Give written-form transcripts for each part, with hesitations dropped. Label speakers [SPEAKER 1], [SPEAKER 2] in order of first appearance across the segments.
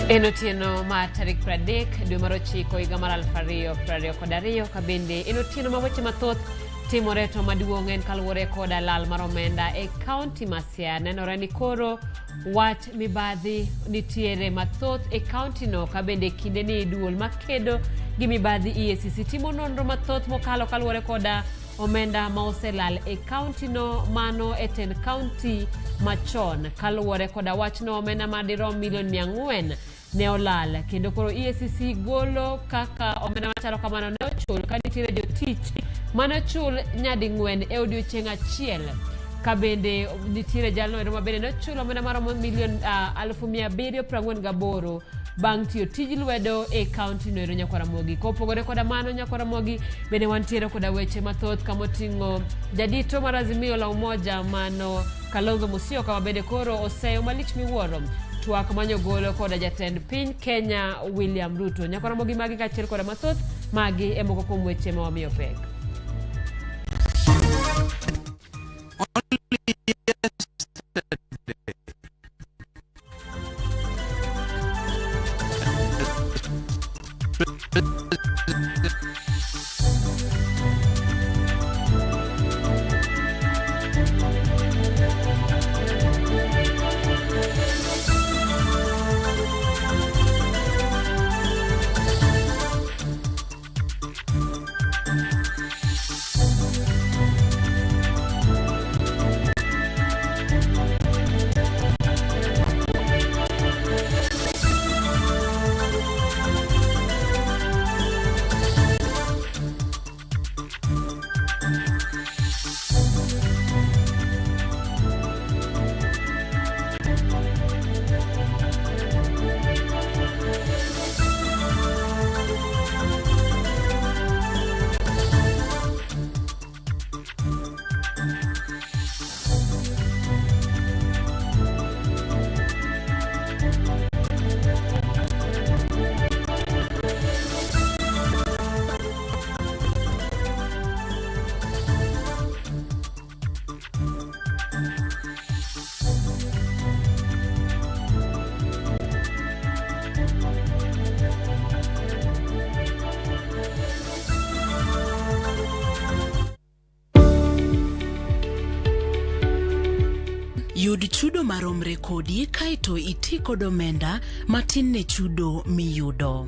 [SPEAKER 1] En otieno mar tarik 30 dwe mar ochiko higa mar 2022 ka bende en otieno ma weche mathoth timore to maduong' en kaluwore koda lal mar omenda e kaunti ma Siaya. Nenore ni koro wach mibadhi nitiere mathoth e kaunti no ka bende kinde ni duol makedo gi mibadhi EACC timo nonro mathoth mokalo kaluwore koda omenda ma oselal e kaunti no mano e tend kaunti machon. Kaluwore koda wachno omenda madirom milion 400 ne olal kendo koro EACC golo kaka omenda machalo kamano ne ochul ka nitiere jotich mane ochul nyading'wen e odiochieng' achiel ka bende nitiere jalno ero ma bende ne ochul omenda maromo milion 748,000 bang' tiyo tij lwedo e kaunti no ero Nyakwar Ramogi. Kopogore koda mano Nyakwar Ramogi bende wantiere koda weche mathoth kamoting'o jadito mar Azimio la Umoja mano Kalonzo Musyoka ma bende koro oseyo malich miwuoro twak manyogolo koda jatend piny Kenya William Ruto. Nyakwar Ramogi magi kaachiel koda mathoth magi e moko kuom weche ma wamiyo pek.
[SPEAKER 2] Yud chudo maromre kodi kaeto iti kod omenda matin ne chudo miyudo.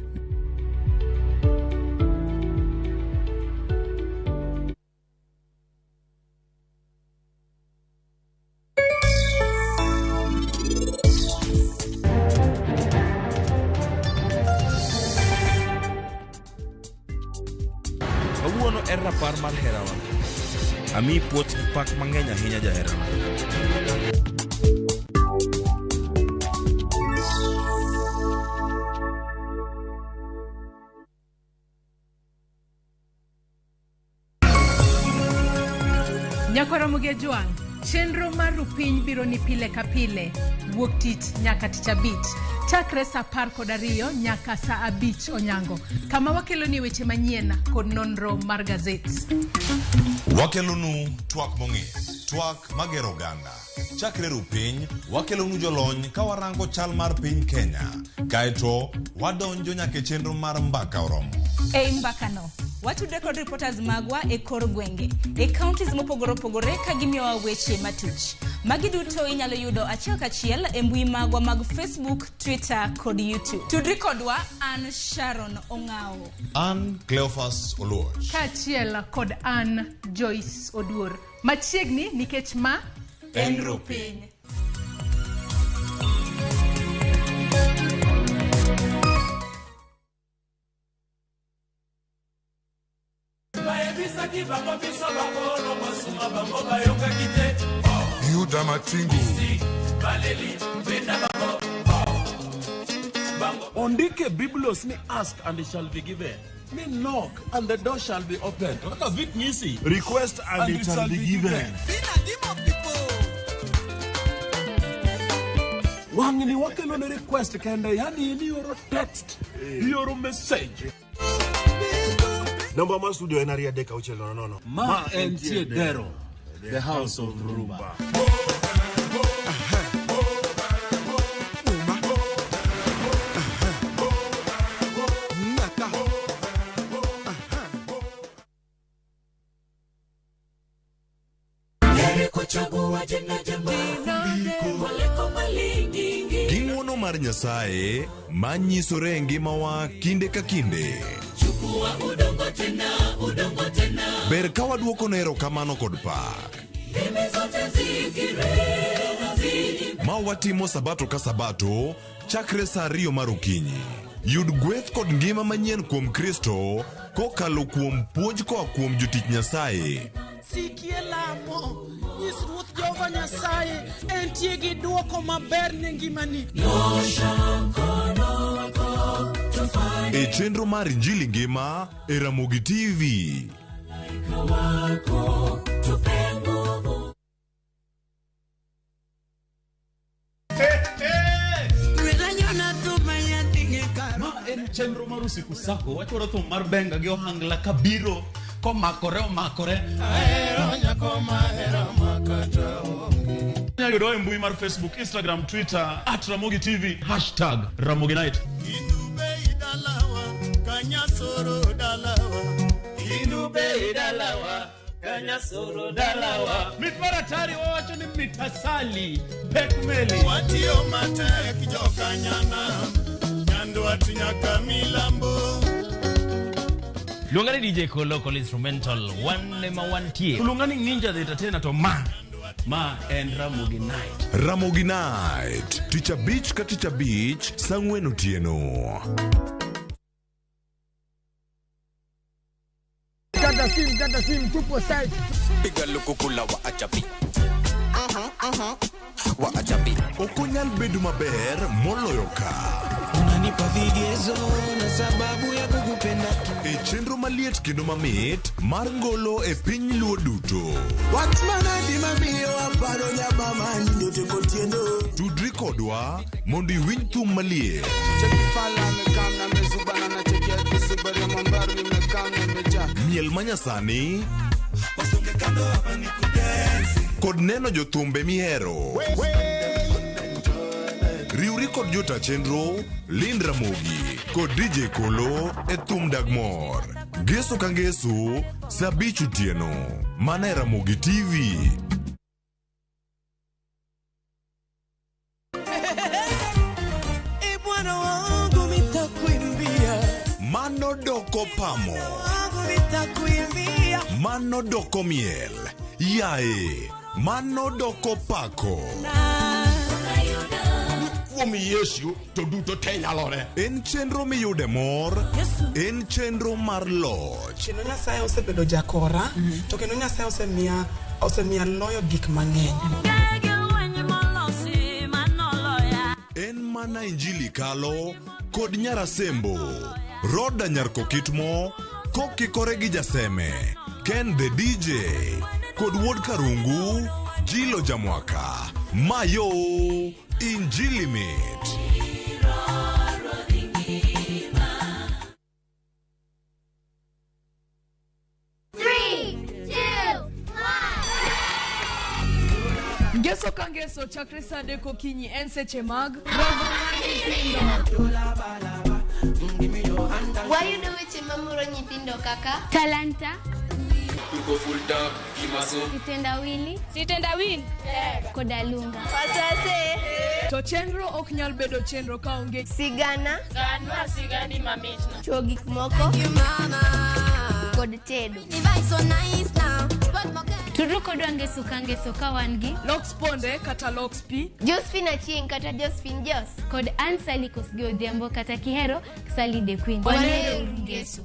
[SPEAKER 3] Kawuono en rapar mar herawa. Amiyi puoch gi pak mang'eny ahinya jaherana.
[SPEAKER 4] Nyakwar Ramogi Ajwang', chenro mar Rupiny biro ni pile ka pile wuok tich nyaka tich abich chakre saa 12 nyaka saa 5 onyango kama wakeloni weche manyien kod nonro mar gazet.
[SPEAKER 5] Wakelonu twak mong'ith, twak magero oganda. Chakre rupiny, wakelonu jolony ka warango chal mar piny Kenya. Kaeto, wadonjo nyaka e chenro mar Mbaka Oromo.
[SPEAKER 6] Ei mbakano, watudre kod reporters magwa e kor gwenge, e counties mopogore opogore ka gimiyowa weche matuch. Magi duto inyalo yudo achiel kachiel e mbui magwa mag Facebook, Twitter kod YouTube. Tudri kodwa, an Sharon Ong'awo.
[SPEAKER 5] An Cleophas Oluoch.
[SPEAKER 4] Kaachiel kod an Joyce Oduor. Machiegni nikech ma
[SPEAKER 5] En
[SPEAKER 4] Rupiny.
[SPEAKER 7] Bayebisaki bango biso bakolo masuma bango bayokaki te.
[SPEAKER 8] Yuda Matingu.
[SPEAKER 7] Baleli benda bango.
[SPEAKER 9] Ondike Biblos ni ask and it shall be given. Ni knock and the door shall be opened. Kaka Vic Nyisi.
[SPEAKER 8] Request and it shall be given.
[SPEAKER 9] Wang'ni wakelo ne request kende, yani in ioro text, ioro message.
[SPEAKER 8] Namba mar studio en 23600.
[SPEAKER 9] Ma entie Dero, the house of Rumba.
[SPEAKER 7] Kuchagua jina jema kuliko mali nyingi.
[SPEAKER 5] Gi ng'wono mar Nyasaye manyisore e ngimawa kinde ka kinde.
[SPEAKER 7] Chukua udongo tena, udongo tena.
[SPEAKER 5] Ber ka waduoko ne erokamano kod pak.
[SPEAKER 7] Ndimi zote zikiri na ziji
[SPEAKER 5] Ma watimo sabato ka sabato chakre sa 2 mar okinyi. Yud gweth kod ngima manyien kuom Kristo kokalo kuom puonj koa kuom jotich Nyasaye.
[SPEAKER 10] Sikie lamo, nyis Ruoth Jehova Nyasaye entie gi dwoko maber ne ngimani.
[SPEAKER 7] Nyosha mkono wako tufanye
[SPEAKER 5] E chenro mar Injili Ngima e Ramogi TV.
[SPEAKER 7] wako tupe nguvu.
[SPEAKER 9] Ma en chenro mar usiku sako wachwaro thum mar benga gi ohangla kabiro komakore omakore.
[SPEAKER 7] Ahero nyako mahero makata
[SPEAKER 9] Inyalo yudowa e mbui mar Facebook, Instagram, Twitter at Ramogi TV hashtag Ramogi Night.
[SPEAKER 7] Kanyasoro dalawa
[SPEAKER 9] Inube dalawa Kanyasoro dalawa. Mit mar atari wawacho ni mitasali pek meli.
[SPEAKER 7] Watiyo matek jokanyana Nyandwat nyaka milambo.
[SPEAKER 11] Luonga ni DJ Kolo Kolo Instrumental wan ema wantie.
[SPEAKER 9] Luonga ni Ninja the Entertainer to ma en Ramogi Night.
[SPEAKER 5] Ramogi Night. Tich abich ka tich abich sa 4 otieno.
[SPEAKER 12] Kata sim, kata sim, tupo site.
[SPEAKER 13] Piga lukukula wa achapi. Wa achapi.
[SPEAKER 5] Ok onyal bedo maber moloyo ka.
[SPEAKER 14] Unanipa vigezo na sababu ya kukupenda.
[SPEAKER 5] E chenro maliet kendo mamit mar ngolo e piny Luo duto.
[SPEAKER 14] Wach manadi mamiyo aparo nyabama nyote kotieno.
[SPEAKER 5] Tudri kodwa mondo iwinj thum maliet.
[SPEAKER 12] Cheki fala amekam na mezubana na cheki ya kisubari ya mambaru nimekam nimejaa.
[SPEAKER 5] Miel manyasani kod neno jothumbe mihero. Riwri kod jota chenro Lind Ramogi kod DJ Kolo e thum dag mor. Ngeso ka ngeso sa 5 otieno. Mana e Ramogi TV.
[SPEAKER 14] E Bwana wangu nitakuimbia.
[SPEAKER 5] Mano doko pamo.
[SPEAKER 14] Wangu nitakuimbia.
[SPEAKER 5] Mano doko miel. Yae. Mano doko pako.
[SPEAKER 8] Kuom Yesu to duto te nyalore.
[SPEAKER 5] En chenro miyude mor. En chenro mar loch.
[SPEAKER 10] Kendo Nyasaye osebedo jakora, to kendo Nyasaye osemiya loyo gik mang'eny.
[SPEAKER 5] En mana Injili kalo kod Nyarasembo. Roda Nyarkokitmo kokikore gi Jaseme. Ken the DJ kod Wuod Karungu, Jilo Jamwaka. Mayo Injili mit.
[SPEAKER 15] Three, two,
[SPEAKER 16] Ngeso ka ngeso chakre sa 3 okinyi en seche mag rogo mar nyithindo.
[SPEAKER 15] Wayudo weche mamoro nyithindo kaka talanta, kitendawili, sitendawili koda lunga.
[SPEAKER 16] To chenro ok nyal bedo chenro kaonge
[SPEAKER 15] sigana,
[SPEAKER 17] Ganwa sigani mamitno.
[SPEAKER 15] chuo gik moko kod tedo.
[SPEAKER 18] Tudru kodwa ngeso ka ngeso ka wan gi
[SPEAKER 16] Lox Ponde kata Lox P,
[SPEAKER 15] Josephine Achieng' kata Josephine Jos
[SPEAKER 18] kod Ann Sally Kosgei Odhiambo kata Kihero Sally the Queen.
[SPEAKER 15] Wanero
[SPEAKER 18] ngeso.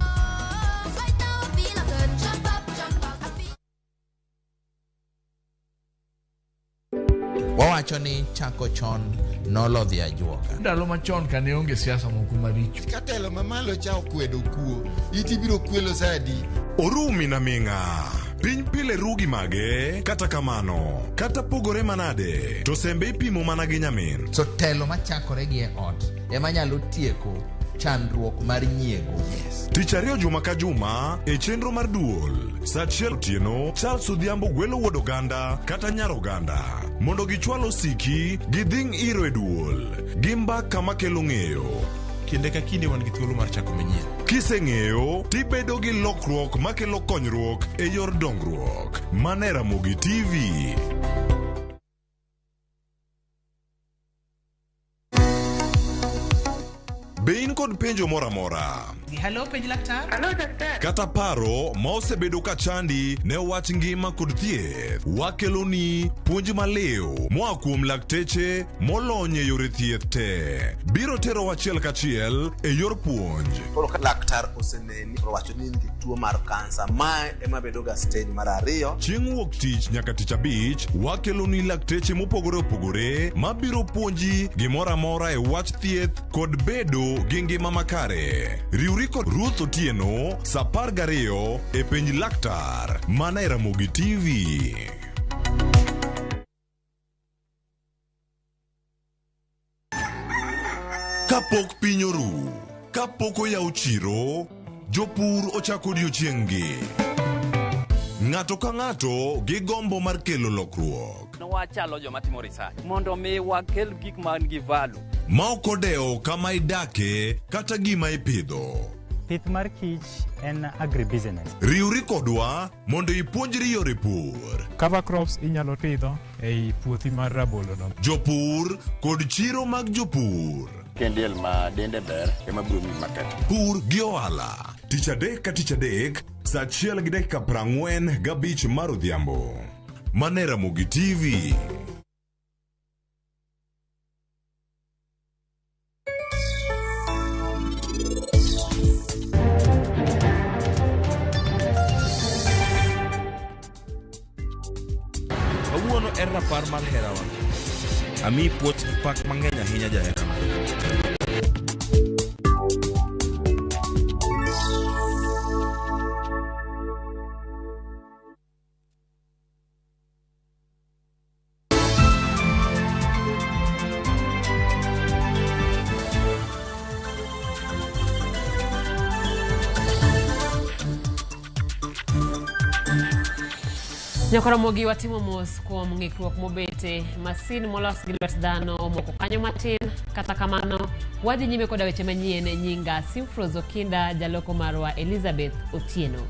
[SPEAKER 19] Wawacho ni chako chon nolodhi ajuoga.
[SPEAKER 20] Ndalo machon kane onge siasa moko maricho.
[SPEAKER 21] Katelo mamalo cha okwedo kuo, iti biro kwelo sa adi?
[SPEAKER 5] Orumi na ming'a. Piny pile rugi mage, kata kamano, kata pogore manade, to sembe ipimo mana gi nyamin.
[SPEAKER 19] So telo machakore gi e ot ema nyalo tieko chandruok mar nyiego. Yes.
[SPEAKER 5] Tich ariyo juma ka juma e chenro mar duol sa 1 otieno Charles Odhiambo gwelo wuod oganda kata nyar oganda mondo gichwal osiki gidhing' iro e duol gi mbaka makelo ng'eyo.
[SPEAKER 3] Kinde ka kinde wan gi thuolo mar chako manyien.
[SPEAKER 5] Kiseng'eyo tibedo gi lokruok makelo konyruok e yor dongruok. Mana e Ramogi TV. Be in kod penjo moro amora?
[SPEAKER 10] Hello, penj laktar.
[SPEAKER 5] Hello, daktari. Kata paro ma osebedo ka chandi ne wach ngima kod thieth, wakeloni puonj maliw moa kuom lakteche molony e yore thieth te. Biro terowa achiel kachiel e yor puonj.
[SPEAKER 1] Koro ka laktar oseneni to owacho ni in gi tuo mar kansa, mae ema bedo ga stage mar ariyo.
[SPEAKER 5] Chieng' wuok tich nyaka tich abich, wakeloni lakteche mopogore opogore mabiro puonji gimoro amora e wach thieth kod bedo gi ngima makare. Riwri kod Ruth Otieno sa 12 e penj laktar mana e Ramogi TV. Kapok piny oru, kapok oyaw chiro, jopur ochako odiechieng'-gi. Ng'ato ka ng'ato gi gombo mar kelo lokruok.
[SPEAKER 22] Wachalo joma timo research mondo mi wakel gik man gi value.
[SPEAKER 5] Ma ok odewo kama idake kata gima ipidho.
[SPEAKER 23] Pith mar kich en agribusiness.
[SPEAKER 5] Riwri kodwa mondo ipuonjri yore pur.
[SPEAKER 24] Cover crops inyalo pidho ei puothi mar rabolo no.
[SPEAKER 5] Jopur kod chiro mag jopur.
[SPEAKER 25] Kendiel ma dende ber ema biro miyi market.
[SPEAKER 5] Pur gi ohala. Tich adek ka tich adek, sa 1:45 mar odhiambo. Mane Ramogi TV.
[SPEAKER 3] Kawuono en rapar mar herawa. Amiyi puoch gi pak mang'eny ahinya jaherana.
[SPEAKER 26] Nyakoromogi watimo mos kuom ng'ikruok mobete masin molos gi lwet dhano omoko kanyo matin kata kamano wadhi nyime koda weche manyien nyinga Simfros Okinda jaloko marwa Elizabeth Otieno.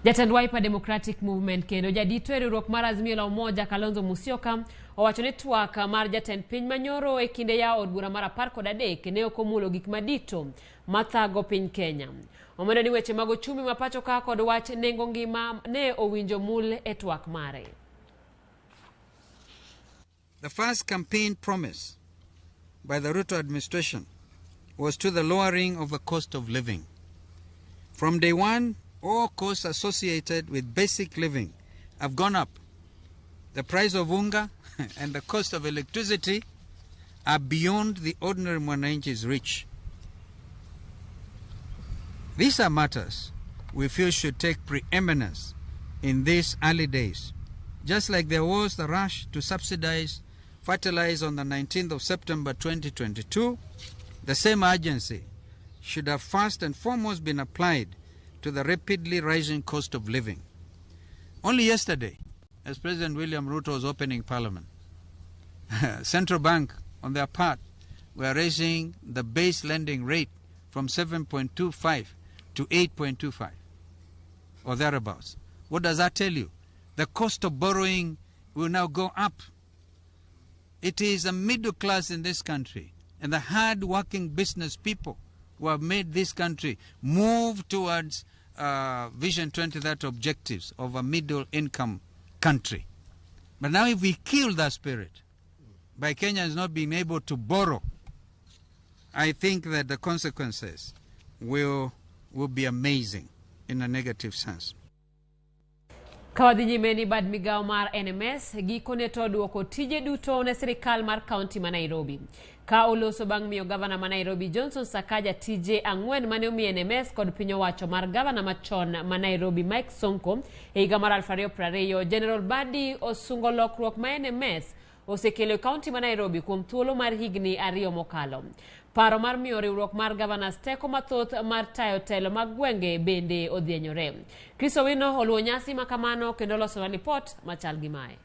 [SPEAKER 26] Jatend Wiper Democratic Movement kendo jadito e riwruok mar Azimio la Umoja Kalonzo Musyoka owacho ni twak mar jatend piny manyoro e kinde yawo od bura mar 13 ne ok omulo gik madito mathago piny Kenya. Omedo ni weche mag ochumi ma pacho ka kod wach nengo ngima ne owinjo mul e twak mare.
[SPEAKER 27] The first campaign promise by the Ruto administration was to the lowering of the cost of living. From day one, all costs associated with basic living have gone up. The price of unga and the cost of electricity are beyond the ordinary mwananchi's reach. These are matters we feel should take preeminence in these early days. Just like there was the rush to subsidize fertilizer on the 19th of September 2022, the same urgency should have first and foremost been applied to the rapidly rising cost of living. Only yesterday, as President William Ruto was opening Parliament, Central Bank, on their part, were raising the base lending rate from 7.25 to 8.25 or thereabouts. What does that tell you? The cost of borrowing will now go up. It is the middle class in this country and the hard-working business people who have made this country move towards Vision 2030 objectives of a middle-income country. But now if we kill that spirit by Kenyans not being able to borrow, I think that the consequences will be amazing in a negative sense.
[SPEAKER 26] Kawadhi nyime ni bad migawo mar NMS gikone to duoko tije duto ne sirikal mar kaunti ma Nairobi. Ka oloso bang' miyo gavana ma Nairobi Johnson Sakaja tije 4 mane omi NMS kod piny owacho mar gavana machon ma Nairobi Mike Sonko e higa mar 2020, General Badi osungo lokruok ma NMS osekelo e kaunti ma Nairobi kuom thuolo mar higni 2 mokalo. Paro mar miyo riwruok mar governors teko mathoth mar tayo telo mag gwenge bende odhienyore. Chris Owino oluwo nyasi makamano kendo loso ripot machal gi mae.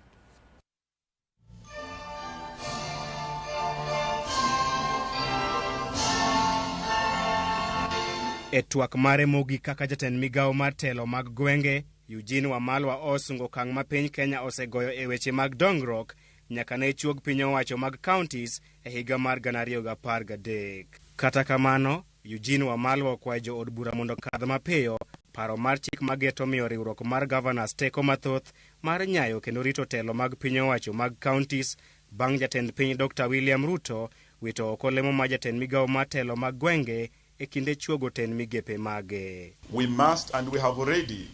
[SPEAKER 28] E twak mare mogik kaka jatend migawo mar telo mag gwenge, Eugene Wamalwa osungo okang' ma piny Kenya osegoyo e weche mag dongruok nyaka ne chuog piny owacho mag counties e higa mar 2013. Kata kamano, Eugene Wamalwa okwayo jo od bura mondo okadh mapiyo paro mar chik mageto miyo riwruok mar governors teko mathoth mar nyayo kendo rito telo mag piny owacho mag counties bang' jatend piny Dr. William Ruto wito oko lemo mar jatend migawo mar telo mag gwenge e kinde chuogo tend migepe mage.
[SPEAKER 2] We must, and we have already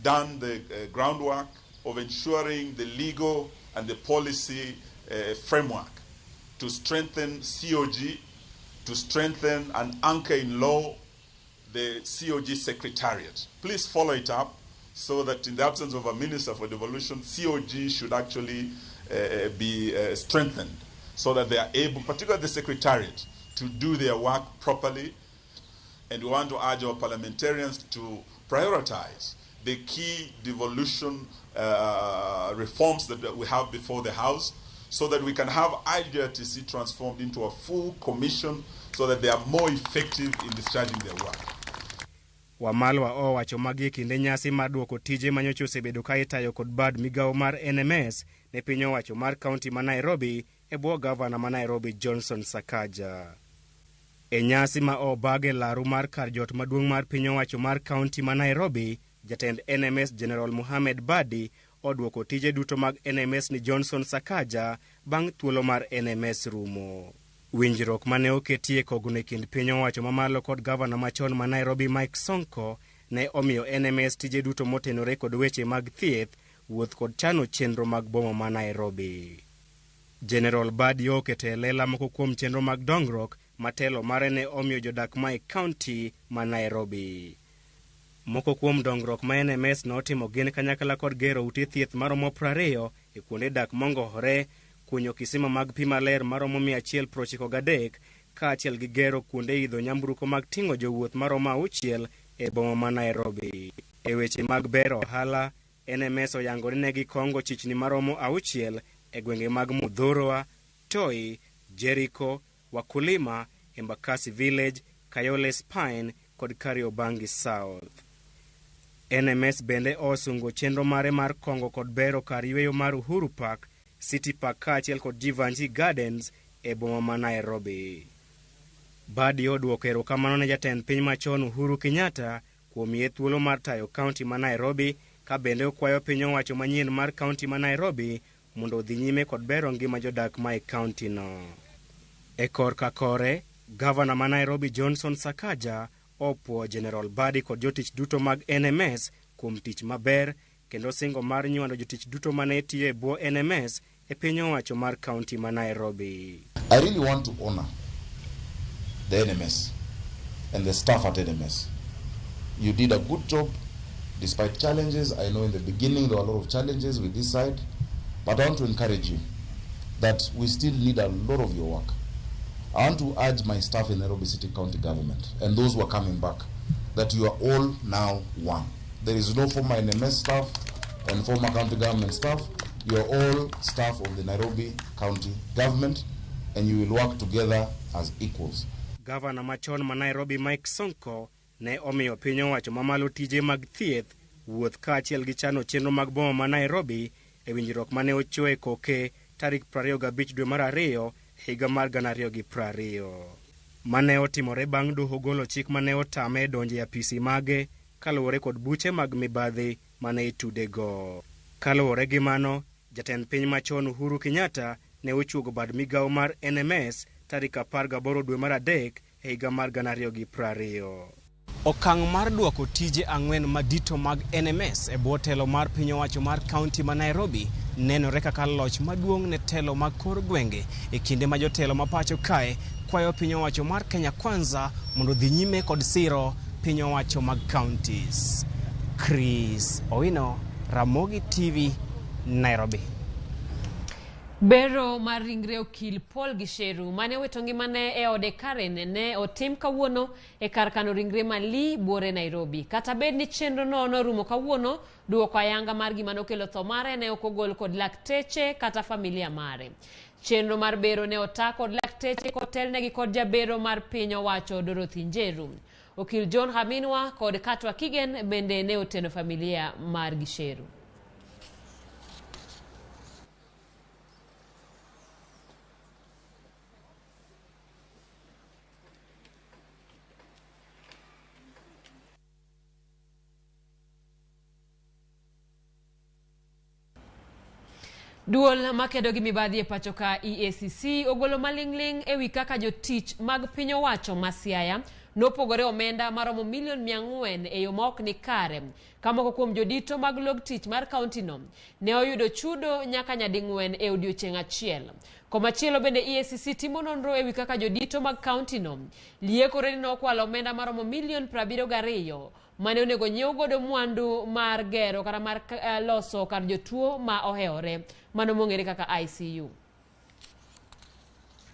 [SPEAKER 2] done the groundwork of ensuring the legal and the policy framework to strengthen COG, to strengthen and anchor in law the COG Secretariat. Please follow it up so that in the absence of a minister for devolution, COG should actually be strengthened so that they are able, particularly the Secretariat, to do their work properly. And we want to urge our parliamentarians to prioritize the key devolution reforms that we have before the House, so that we can have IGRTC transformed into a full commission so that they are more effective in discharging their work.
[SPEAKER 28] Wamalwa owacho magi e kinde nyasi mar duoko tije manyocha osebedo ka itayo kod bad migawo mar NMS ne piny owacho mar kaunti ma Nairobi e bwo gavana ma Nairobi Johnson Sakaja. E nyasi ma obag e laru mar kar jot maduong' mar piny owacho mar kaunti ma Nairobi, jatend NMS General Mohamed Badi oduoko tije duto mag NMS ni Johnson Sakaja bang' thuolo mar NMS rumo. Winjruok mane oketie kogno e kind piny owacho mamalo kod gavana machon ma Nairobi Mike Sonko ne omiyo NMS tije duto motenore kod weche mag thieth, wuoth kod chano chenro mag boma ma Nairobi. General Badi oketo e lela moko kuom chenro mag dongruok ma telo mare ne omiyo jodak ma e kaunti ma Nairobi. Moko kuom dongruok ma NMS notimo gin kanyakla kod gero ute thieth maromo 20 e kuonde dak mongohore, kunyo kisima mag pi maler maromo 193 kaachiel gi gero kuonde idho nyamburko mag ting'o jowuoth maromo 6 e boma ma Nairobi. E weche mag bero ohala, NMS oyango ni ne gikongo chichni maromo 6 e gwenge mag Muthurwa, Toi, Jericho, Wakulima, Embakasi Village, Kayole Spine kod Kariobangi South. NMS bende osungo chenro mare mar kongo kod bero kar yweyo mar Uhuru Park, City Park kaachiel kod Jivanjee Gardens e boma ma Nairobi. Badi oduoko erokamano ne jatend piny machon Uhuru Kenyatta kuom miye thuolo mar tayo kaunti ma Nairobi, ka bende okwayo piny owacho manyien mar kaunti ma Nairobi mondo odhi nyime kod bero ngima jodak ma e kaunti no. E korka kore, gavana ma Nairobi Johnson Sakaja opuo General Badi kod jotich duto mag NMS kuom tich maber kendo singo mar nywando jotich duto mane tiyo e bwo NMS e piny owacho mar kaunti ma Nairobi.
[SPEAKER 4] I really want to honor the NMS and the staff at NMS. You did a good job despite challenges. I know in the beginning there were a lot of challenges with this side, but I want to encourage you that we still need a lot of your work. I want to urge my staff in Nairobi City County Government and those who are coming back that you are all now one. There is no former NMS staff and former county government staff. You are all staff of the Nairobi County Government and you will work together as equals.
[SPEAKER 28] Gavana machon ma Nairobi Mike Sonko ne omiyo piny owacho mamalo tije mag thieth, wuoth kaachiel gi chano chenro mag boma ma Nairobi e winjruok mane ochoe koke tarik 25 dwe mar 2 higa mar 2020. Mane otimore bang' doho golo chik mane otame donjo e apisi mage kaluwore kod buche mag mibadhi mane itudego. Kaluwore gi mano, jatend piny machon Uhuru Kenyatta ne ochuogo bad migawo mar NMS tarik 18 dwe mar 3 higa mar 2020. Okang' mar duoko tije 4 madito mag NMS e bwo telo mar piny owacho mar kaunti ma Nairobi nenore kaka loch maduong' ne telo mag kor gwenge e kinde ma jotelo ma pacho kae kwayo piny owacho mar Kenya Kwanza mondo dhi nyime kod siro piny owacho mag counties. Chris Owino, Ramogi TV, Nairobi.
[SPEAKER 26] Bero mar ringre okil Paul Gicheru mane owito ngimane e ode Karen ne otim kawuono e kar kano ringre Mali buore Nairobi. Kata bed ni chenro no norumo kawuono, duoko ayanga mar gima nokelo tho mare ne ok ogol kod lakteche kata familia mare. Chenro mar bero ne ota kod lakteche kotelnegi kod jabero mar piny owacho Dorothy Njeru. Okil John Haminwa kod Katwa Kigen bende ne oteno familia mar Gicheru. Duol makedo gi mibadhi e pacho ka EACC ogolo maling'ling' ewi kaka jotich mag piny owacho ma Siaya nopogore omenda maromo milion 400 e yo ma ok ni kare, ka moko kuom jodito mag log tich mar kauntino ne oyudo chudo nyaka nyading'wen e odiechieng' achiel. Komachielo bende EACC timo nonro ewi kaka jodito mag kauntino liekore ni nokwalo omenda maromo milion 72 mane onego nyiew godo mwandu mar gero kata mar loso kar jotuo ma ohewore, mano mong'ere kaka ICU.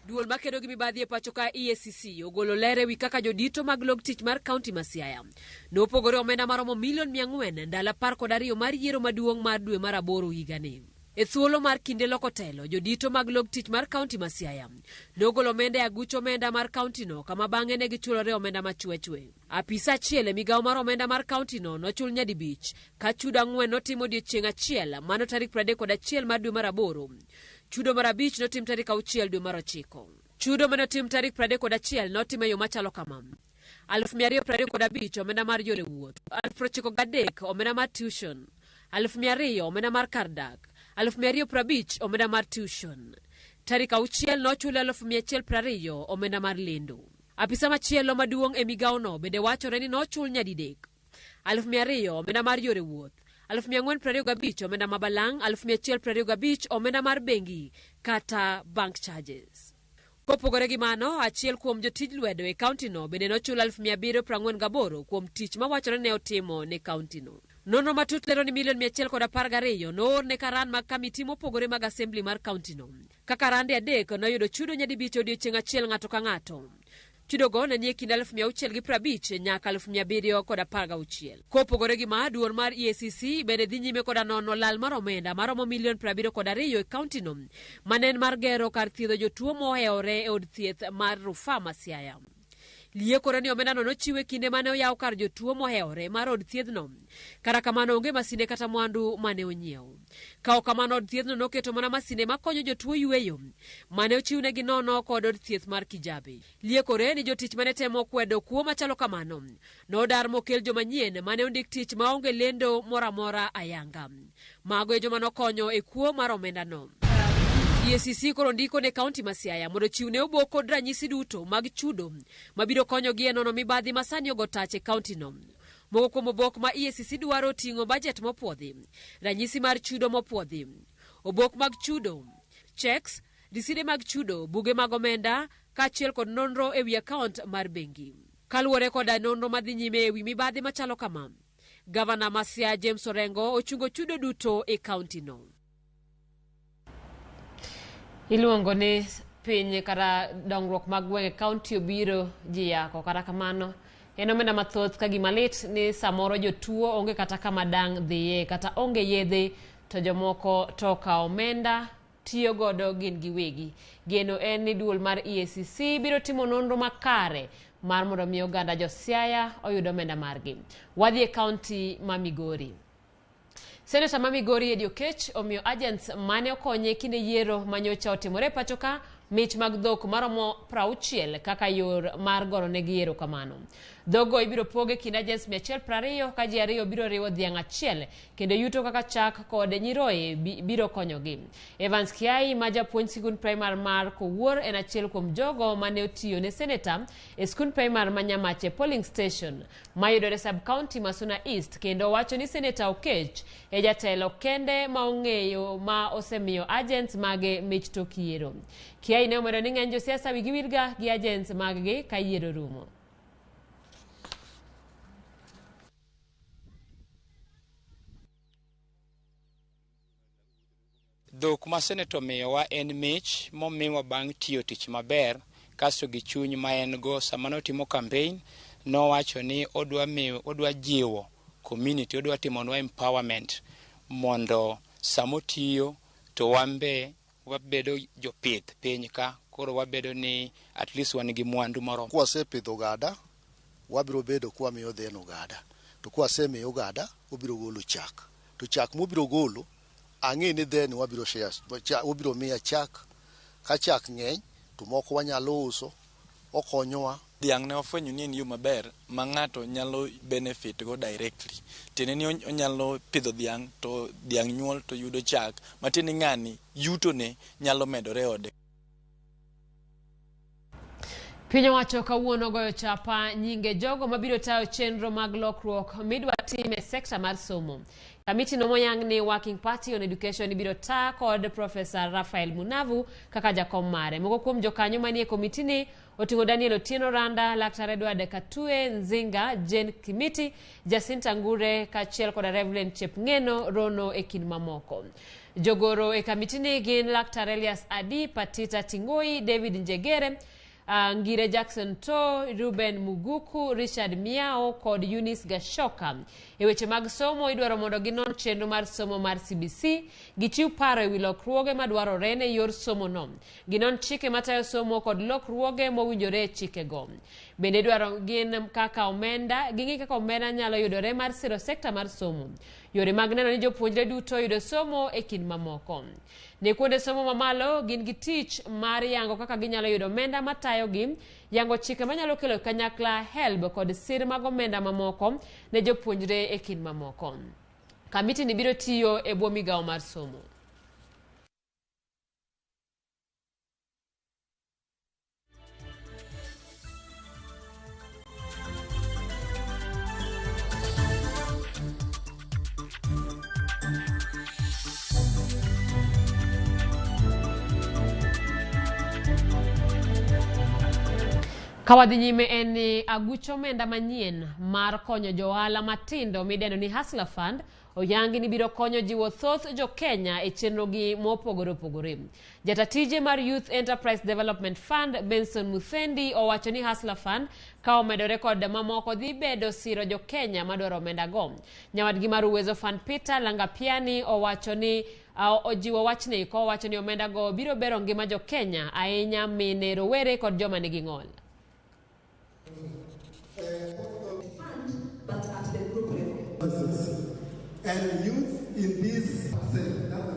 [SPEAKER 26] Duol makedo gi mibadhi e pacho ka EACC ogolo ler ewi kaka jodito mag log tich mar kaunti ma Siaya nopogore omenda maromo milion 400 ndalo 12 mar yiero maduong' mar dwe mar 8 higani. E thuolo mar kinde loko telo, jodito mag log tich mar kaunti ma Siaya nogolo omenda e aguch omenda mar kauntino, kama bang'e ne gichulore omenda machwechwe. Apisa achiel e migawo mar omenda mar kauntino nochul nyadibich, ka chudo 4 notim odiechieng' achiel, mano tarik 31 mar dwe mar 8. Chudo mar 5 notim tarik 6 dwe mar 9. Chudo manotim tarik 31 notim e yo machalo kama: 225 omenda mar yore wuoth, 93 omenda mar tuition, 200 omenda mar kar dak, 250 omenda mar tuition. Tarik 6 nochul 1120 omenda mar lendo. Apisa machielo maduong' e migawono bende wachore ni nochul nyadidek: 200 omenda mar yore wuoth, 425 omenda ma balang', 125 omenda mar bengi kata bank charges. Kopogore gi mano, achiel kuom jotij lwedo e kauntino bende nochul 748 kuom tich mawachore ne otimo ne kauntino. Nonro matut lero ni milion 112 noor ne karan mag kamiti mopogore mag assembly mar kauntino. Kaka rande 3 noyudo chudo nyadibich odiechieng' achiel ng'ato ka ng'ato. Chudogo ne nie kind 650 nyaka 716. Kopogore gi ma, duol mar EACC bende dhi nyime koda nono lal mar omenda maromo milion 72 e kauntino, mane en mar gero kar thiedho jotuo mohewore e od thieth mar rufaa ma Siaya. Liekore ni omendano nochiwe kinde mane oyaw kar jotuo mohewore mar od thiedhno. Kata kamano onge masinde kata mwandu mane onyiew. Ka ok kamano, od thiedhno noketo mana masinde makonyo jotuo yweyo mane ochiwnegi nono kod od thieth mar Kijabe. Liekore ni jotich mane temo kwedo kuo machalo kamano nodar mokel joma nyien mane ondik tich maonge lendo moro amora ayanga. Mago e joma nokonyo e kuo mar omendano. EACC koro ndiko ne kaunti ma Siaya mondo ochiw ne obok kod ranyisi duto mag chudo mabiro konyogi e nono mibadhi ma sani ogo tach e kauntino. Moko kuom obok ma EACC dwaro ting'o bajet mopuodhi, ranyisi mar chudo mopuodhi, obok mag chudo, checks, riside mag chudo, buge mag omenda, kaachiel kod nonro ewi akaont mar bengi. Kaluwore koda nonro madhi nyime ewi mibadhi machalo kama, Gavana ma Siaya James Orengo ochungo chudo duto e kauntino. Iluongo ni piny kata dongruok mag gwenge kaunti obiro ji yako, kata kamano en omenda mathoth ka gima lit ni samoro jotuo onge kata kama dang' dhiye kata onge yedhe to jomoko to okawo omenda tiyo godo gin giwegi. Geno en ni duol mar EACC biro timo nonro makare mar mondo mi oganda jo Siaya oyud omenda margi. Wadhi e kaunti ma Migori. Seneta ma Migori Eddie Oketch omiyo agents mane okonye kinde yiero manyocha otimore e pacho ka mich mag dhok maromo 60 kaka yor mar goronegi erokamano. Dhoggo ibiro pog e kind agents 120 ka ji 2 biro riwo dhiang' achiel kendo yuto kaka chak kod nyiroye biro konyogi. Evans Kiai ma japuonj sikund primar mar Kowuor en achiel kuom jogo mane otiyo ne seneta e sikund primar ma Nyamache polling station mayudore sub county ma Suna East, kendo wacho ni Seneta Oketch e jatelo kende ma ong'eyo ma osemiyo agents mage mich tok yiero. Kiai ne omedo ni ng'eny josiasa wigi wilga gi agents maggi ka yiero rumo.
[SPEAKER 6] Dhok ma seneta omiyowa en mich momiwa bang' tiyo tich maber, kasto gi chuny ma en go sama notimo campaign nowacho ni odwa jiwo community, odwa timonwa empowerment mondo samotiyo to wan be wabedo jopith piny ka, koro wabedo ni at least wan gi mwandu moromo.
[SPEAKER 7] Kwasepidho ogada, wabiro bedo kwamiyo dheno ogada, to kwasemiyo ogada obiro golo chak, to chak mobiro golo ang'e ni then wabiro share, obiro miya chak, ka chak ng'eny to moko wanyalo uso, okonyowa
[SPEAKER 8] Dhiang' ne wafwenyo ni en yo maber ma ng'ato nyalo benefit go directly. Tiende ni onyalo pidho dhiang' to dhiang' nyuol to yudo chak. Matiende ni ng'ani yutone nyalo medore e ode.
[SPEAKER 26] Piny owacho kawuono goyo chapa nyinge jogo mabiro tayo chenro mag lokruok midwa tim e sekta mar somo. Kamiti no moyang ni Working Party on Education ibiro taa kod Profesa Raphael Munavu kaka jakom mare. Moko kuom jokanyo manie komiti ni oting'o Daniel Otieno Randa, Laktar Edward Katue Nzinga, Jane Kimiti, Jacinta Ngure kaachiel koda Reverend Chepng'eno Rono e kind mamoko. Jogoro e kamiti ni gin Laktar Elias Adi, Patita Tingoi, David Njegere, Ngire Jackson To, Ruben Muguku, Richard Miao kod Eunice Gashoka. E weche mag somo idwaro mondo ginon chenro mar somo mar CBC, gichiw paro ewi lokruoge madwarore ne yor somo no. Ginon chike matayo somo kod lokruoge mowinjore e chikego. Bende idwaro gin kaka omenda, ging'i kaka omenda nyalo yudore mar siro sekta mar somo. Yore mag neno ni jopuonjre duto yudo somo e kind mamoko. Ne kuonde somo mamalo gin gi tich mar yango kaka ginyalo yudo omenda matayogi, yango chike manyalo kelo kanyakla HELB kod sir mag omenda mamoko ne jopuonjre e kind mamoko. Kamiti ni biro tiyo e bwo migawo mar somo. Kawadhi nyime en ni aguch omenda manyien mar konyo johala matindo midendo ni Hustler Fund oyangi ni biro konyo jiwo thoth jo Kenya e chenrogi mopogore opogore. Jatatije mar Youth Enterprise Development Fund Benson Muthendi owacho ni Hustler Fund ka omedore kod mamoko dhi bedo siro jo Kenya madwaro omenda go. Nyawadgi mar Uwezo Fund Peter Langapiani owacho ni ojiwo wachni kowacho ni omenda go biro bero ngima jo Kenya ahinya mine, rowere kod joma nigi ng'ol.
[SPEAKER 9] But at the group level. And youth in this that's the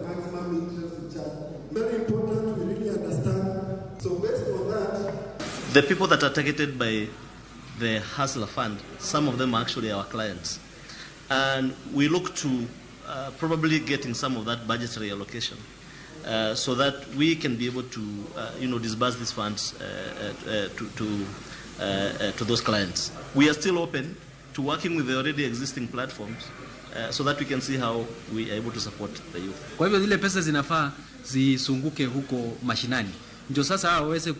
[SPEAKER 9] maximum interest charge. Very important we really understand. So based on that,
[SPEAKER 11] the people that are targeted by the Hustler Fund, some of them are actually our clients. And we look to probably getting some of that budgetary allocation so that we can be able to disburse these funds to those clients. We are still open to working with the already existing platforms so that we can see how we are able to support the youth.
[SPEAKER 12] Kwa hivyo zile pesa zinafaa zisunguke huko mashinani, ndio sasa waweze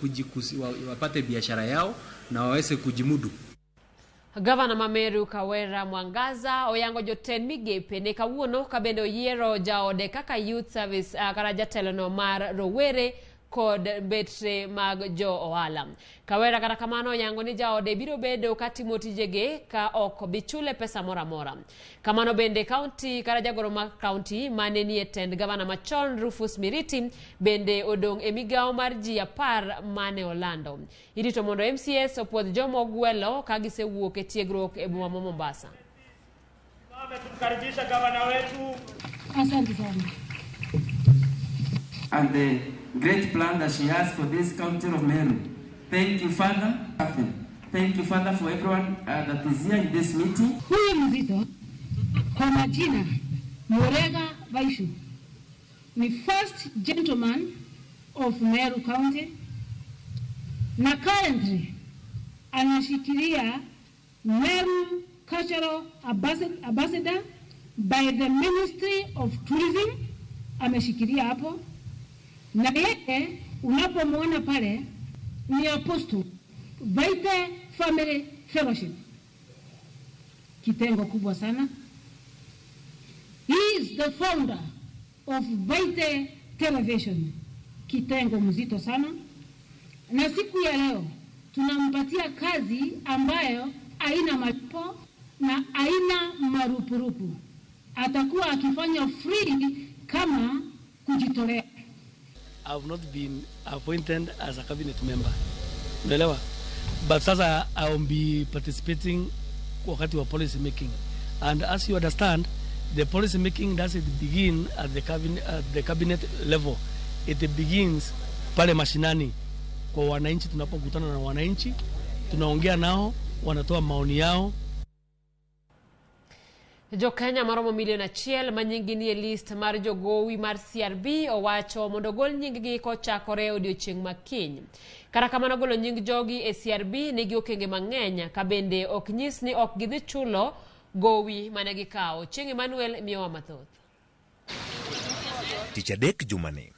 [SPEAKER 12] wapate biashara yao na waweze kujimudu.
[SPEAKER 26] Gavana ma Meru Kawera Mwangaza oyango jotend migepe ne kawuono ka bende oyiero jaode kaka youth service kata jatelono mar rowere kod betre mag jo ohala. Kawera kata kamano oyango ni jaode biro bedo katimo tijege ka ok bichule pesa moro amora. Kamano bende kaunti kata jagoro mar kaunti mane nie tend gavana machon Rufus Miriti bende odong' e migawo mar ji 10 mane olando. Irito mondo MCS opuodh joma ogwelo ka gisewuok e tiegruok e boma ma Mombasa.
[SPEAKER 13] Tumkaribisha gavana wetu.
[SPEAKER 14] Asante sana.
[SPEAKER 16] And the great plan that she has for this county of Meru. Thank you, Father. Thank you, Father, for everyone that is here in this meeting.
[SPEAKER 14] Huyu mzito kwa majina Murega Vaishu ni first gentleman of Meru County na currently anashikilia Meru Cultural Ambassador by the Ministry of Tourism, ameshikilia hapo. Na yeye unapomwona pale ni apostle Vaite Family Fellowship, kitengo kubwa sana. He is the founder of Vaite Television, kitengo mzito sana. Na siku ya leo tunampatia kazi ambayo haina malipo na haina marupurupu. Atakuwa akifanya free kama kujitolea.
[SPEAKER 17] I have not been appointed as a cabinet member. Unaelewa? But sasa I will be participating wakati wa policy making. And as you understand, the policy making doesn't begin at the cabinet level. It begins pale mashinani kwa wananchi, tunapokutana na wananchi Tunaongea nao, wanatoa maoni yao.
[SPEAKER 26] Jokenya maromo milion 1 ma nyinggi nie list mar jogowi mar CRB owacho mondo ogol nying-gi kochakore odiochieng' ma kiny. Kata kamano golo nying jogi e CRB nigi okenge mang'eny ka bende ok nyis ni ok gidhi chulo gowi mane gikawo. Chieng' Emmanuel miyowa mathoth.
[SPEAKER 1] Tich adek jumani,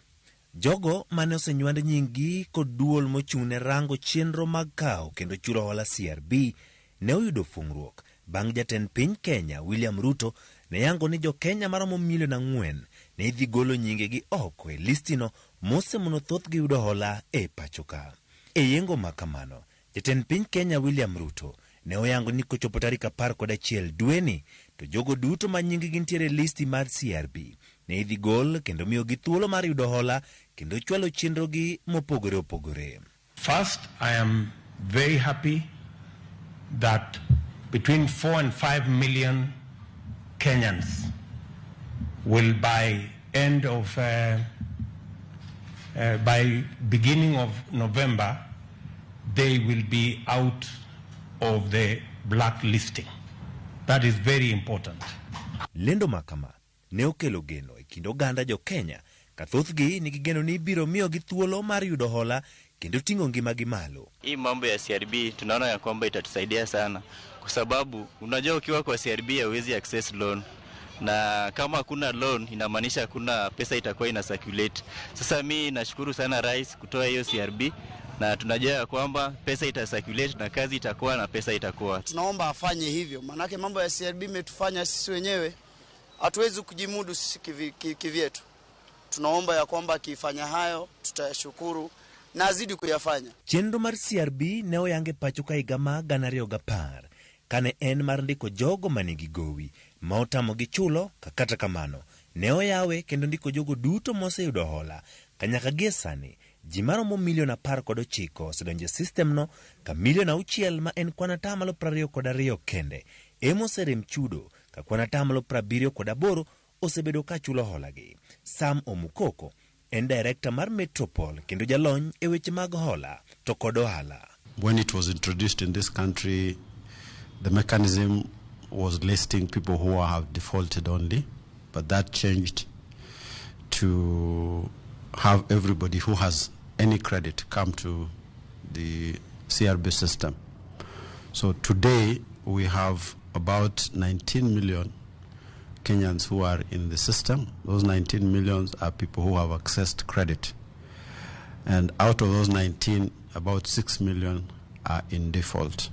[SPEAKER 1] jogo mane osenywand nying-gi kod duol mochung' ne rango chenro mag kawo kendo chulo hola CRB ne oyudo fung'ruok bang' jatend piny Kenya William Ruto ne yango ni jo-Kenya maromo milion 4 ne idhi golo nyingegi oko e listino mosemono thothgi yudo hola e pacho ka. E yengo ma kamano, jatend piny Kenya William Ruto ne oyango ni kochopo tarik 11 dweni to jogo duto ma nyinggi nitiere e listi mar CRB ne idhi gol kendo miyogi thuolo mar yudo hola kendo chwalo chenrogi mopogore opogore.
[SPEAKER 10] First, I am very happy that between 4 and 5 million Kenyans will by end of by beginning of November, they will be out of the blacklisting. That is very important.
[SPEAKER 1] Lendo makama ne okelo geno e kind oganda jo Kenya ka thothgi nigi geno ni ibiro miyogi thuolo mar yudo hola kendo ting'o ngimagi malo.
[SPEAKER 13] Hii mambo ya CRB tunaona ya kwamba itatusaidia sana, kwa sababu unajua ukiwa kwa CRB hauwezi access loan, na kama hakuna loan inamaanisha hakuna pesa itakuwa ina circulate. Sasa mi nashukuru sana rais kutoa hiyo CRB, na tunajua ya kwamba pesa ita circulate na kazi itakuwa na pesa itakuwa.
[SPEAKER 15] Tunaomba afanye hivyo, maanake mambo ya CRB imetufanya sisi wenyewe hatuwezi kujimudu sisi kivyetu. Tunaomba ya kwamba akifanya hayo tutayashukuru na azidi kuyafanya.
[SPEAKER 1] Chenro mar CRB ne oyange pacho ka higa mar 2010 kane en mar ndiko jogo manigi gowi ma otamogi chulo, ka kata kamano ne oyawe kendo ndiko jogo duto moseyudo hola ka nyaka gie sani ji maromo milion 19 osedonjo e system no, ka milion 6 ma en kwan 22% kende ema oserem chudo, ka kwan 78% osebedo ka chulo holagi. Sam Omukoko en director mar Metropol kendo jalony e weche mag hola to kod ohala.
[SPEAKER 18] When it was introduced in this country, the mechanism was listing people who have defaulted only, but that changed to have everybody who has any credit come to the CRB system. So today we have about 19 million Kenyans who are in the system. Those 19 million are people who have accessed credit. And out of those 19, about 6 million are in default.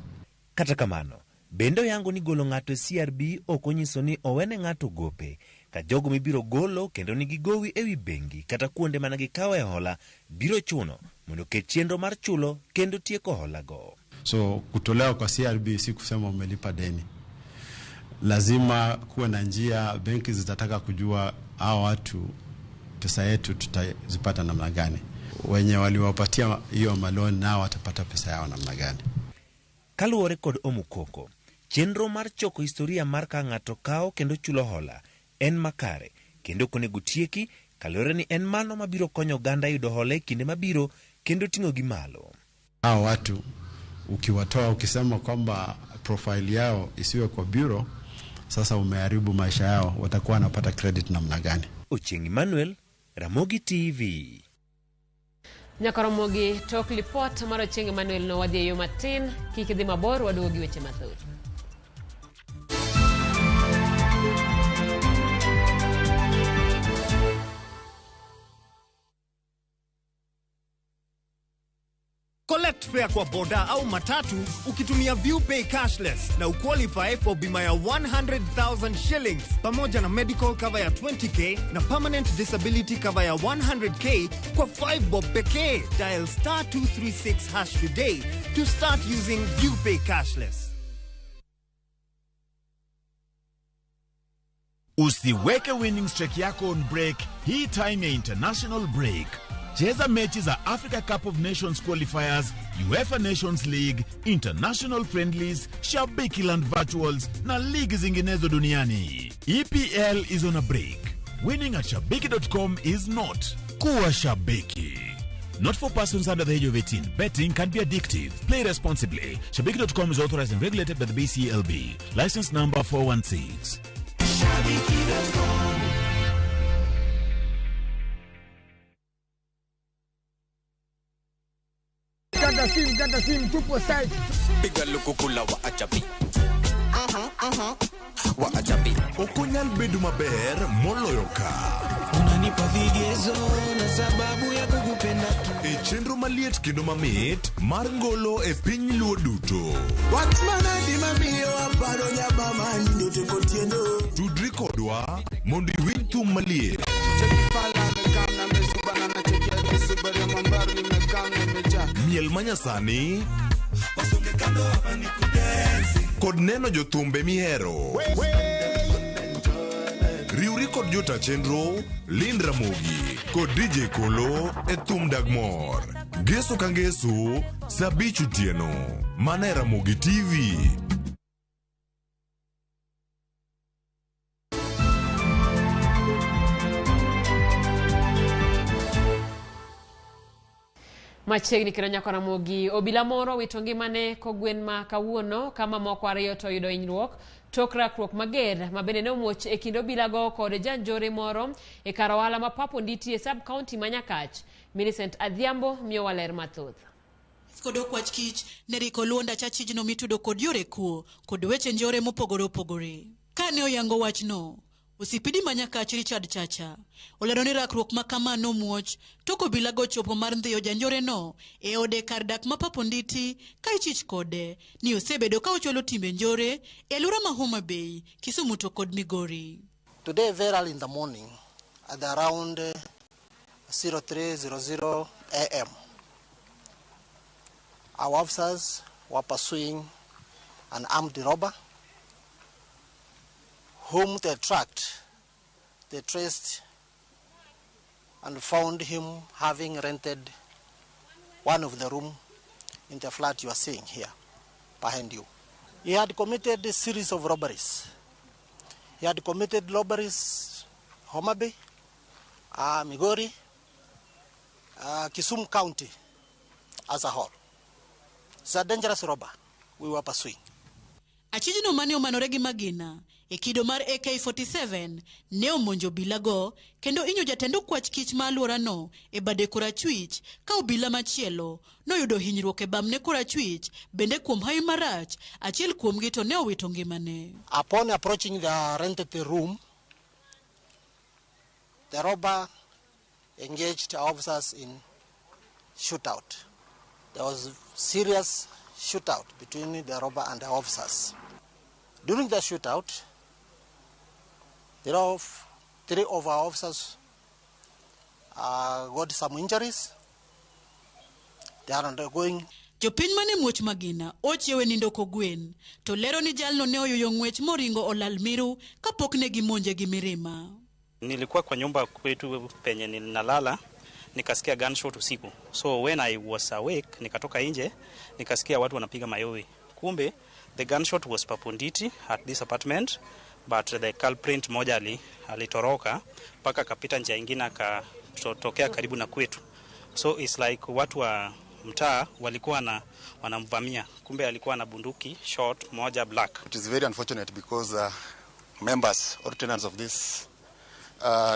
[SPEAKER 1] Kata kamano, bende oyango ni golo ng'ato e CRB ok onyiso ni owene ng'ato gope, ka jogo mibiro golo kendo nigi gowi ewi bengi kata kuonde mana gikawe hola biro chuno mondo ket chenro mar chulo kendo tieko holago.
[SPEAKER 18] So kutolewa kwa CRB si kusema umelipa deni. Lazima kuwe na njia, benki zitataka kujua hao watu pesa yetu tutazipata namna gani. Wenye waliwapatia hiyo maloni nao watapata pesa yao namna gani.
[SPEAKER 1] Kaluwore kod Omukoko, chenro mar choko historia mar ka ng'ato kawo kendo chulo hola en makare kendo ok onego tieki kaluwore ni en mano mabiro konyo oganda yudo hola e kinde mabiro kendo ting'ogi malo.
[SPEAKER 18] Hao watu ukiwatoa ukisema kwamba profile yao isiwe kwa bureau, sasa umeharibu maisha yao, watakuwa wanapata credit namna gani?
[SPEAKER 1] Ochieng' Emmanuel, Ramogi TV.
[SPEAKER 26] Nyakoromogi tok lipot mar Ochieng' Emmanuel no wadhi e yo matin, kik idhi mabor, waduogo gi weche mathoth.
[SPEAKER 19] Collect fare kwa boda au matatu ukitumia ViewPay cashless na uqualify for bima ya 100,000 shillings pamoja na medical cover ya 20k na permanent disability cover ya 100k kwa 5 bob pekee. Dial star 236 hash today to start using ViewPay cashless.
[SPEAKER 5] Usiweke winning streak yako on break hii time ya international break. Cheza mechi za Africa Cup of Nations qualifiers, UEFA Nations League, International Friendlies, Shabiki Land Virtuals na ligi zinginezo duniani. EPL is on a break. Winning at shabiki.com is not. Kuwa shabiki. Not for persons under the age of 18. Betting can be addictive. Play responsibly. Shabiki.com is authorized and regulated by the BCLB. License number 416.
[SPEAKER 3] Kata sim, kata sim, tupo site.
[SPEAKER 20] Piga lukukula wa achabi. Wa achabi.
[SPEAKER 5] Okonyal bedo maber moloyo ka.
[SPEAKER 20] Unanipa vigezo na sababu ya kukupenda.
[SPEAKER 5] E chenro maliet kendo mamit mar ngolo e piny Luo duto.
[SPEAKER 20] Wach manadi mamiyo aparo nyabama nyote kotieno.
[SPEAKER 5] Tudri kodwa mondo iwinj thum maliet. Miel manyasani kod neno jothumbe mihero. Riwri kod jota chenro Lynn Ramogi kod DJ Kolo e thum dag mor. Ngeso ka ngeso saa 5 otieno mana e Ramogi TV.
[SPEAKER 26] Machiegni kendo nyako Ramogi, obila moro wito ngimane kogwen ma kawuono kama moko ariyo to oyudo hinyruok tok rakruok mager ma bende ne omuoch e kind obilago kod janjore moro e kar ohala ma Papo Nditi e sub county ma Nyakach. Millicent Adhiambo miyowa ler mathoth.
[SPEAKER 21] Kod okwach kich ne riko luonda chachijno mitudo kod yore kuo kod weche njore mopogore opogore. Kane oyango wachno, Osipidi ma Nyakach Richard Chacha olero ni rakruok ma kama nomuoch tok obilago chopo mar ndhiyo janjoreno e ode kar dak ma Papo Nditi ka ichich kode ni osebedo ka ochwalo timbe njore e alwora ma Homa Bay, Kisumu to kod Migori.
[SPEAKER 22] Today very early in the morning at around 03:00 am, our officers were pursuing an armed robber whom they tracked, they traced and found him having rented one of the room in the flat you are seeing here behind you. He had committed a series of robberies. He had committed robberies Homa Bay, Migori, Kisumu County as a whole. It's a dangerous robber we were pursuing.
[SPEAKER 21] Achijno mane omanore gi magina e kido mar AK-47 ne omonjo obilago kendo inyo jatend okwach kich ma alworano e bade korachwich ka obila machielo noyudo hinyruok e bamne korachwich bende kuom hawi marach achiel kuomgi to ne owito ngimane.
[SPEAKER 22] Upon approaching the rented room, the robber engaged officers in shootout. There was serious shootout between the robber and the officers. During the shootout, three of our officers got some injuries. They are undergoing.
[SPEAKER 21] Jopiny mane muoch magina ochiewe nindo kogwen to lero ni jalno ne oyuyo ng'wech moringo olal miru kapok ne gimonje gi mirima.
[SPEAKER 23] Nilikuwa kwa nyumba kwetu penye ninalala, nikasikia gunshot usiku. So when I was awake, nikatoka nje, nikasikia watu wanapiga mayowe. Kumbe the gunshot was Paponditi at this apartment, but the culprit moja alitoroka mpaka akapita njia ingine akatokea karibu na kwetu. So it's like watu wa mtaa walikuwa wanamvamia. Kumbe alikuwa na bunduki short moja black.
[SPEAKER 24] It is very unfortunate because members or tenants of this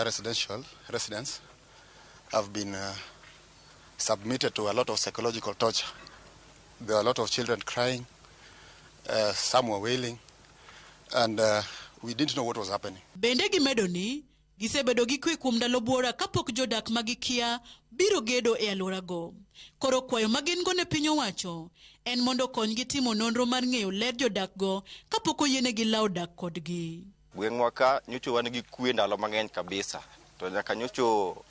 [SPEAKER 24] residential residence have been submitted to a lot of psychological torture. There are a lot of children crying, some were wailing, and we didn't know what was happening.
[SPEAKER 21] Bende gimedo ni gisebedo gi kwe kuom ndalo buora kapok jodak magikia biro gedo e alworago. Koro kwayo ma gin go ne piny owacho en mondo konygi timo nonro mar ng'eyo ler jodakgo kapok oyienegi lawo dak kodgi.
[SPEAKER 25] Gweng'wa ka nyocha wan gi kwe ndalo mang'eny kabisa, to nyaka nyocho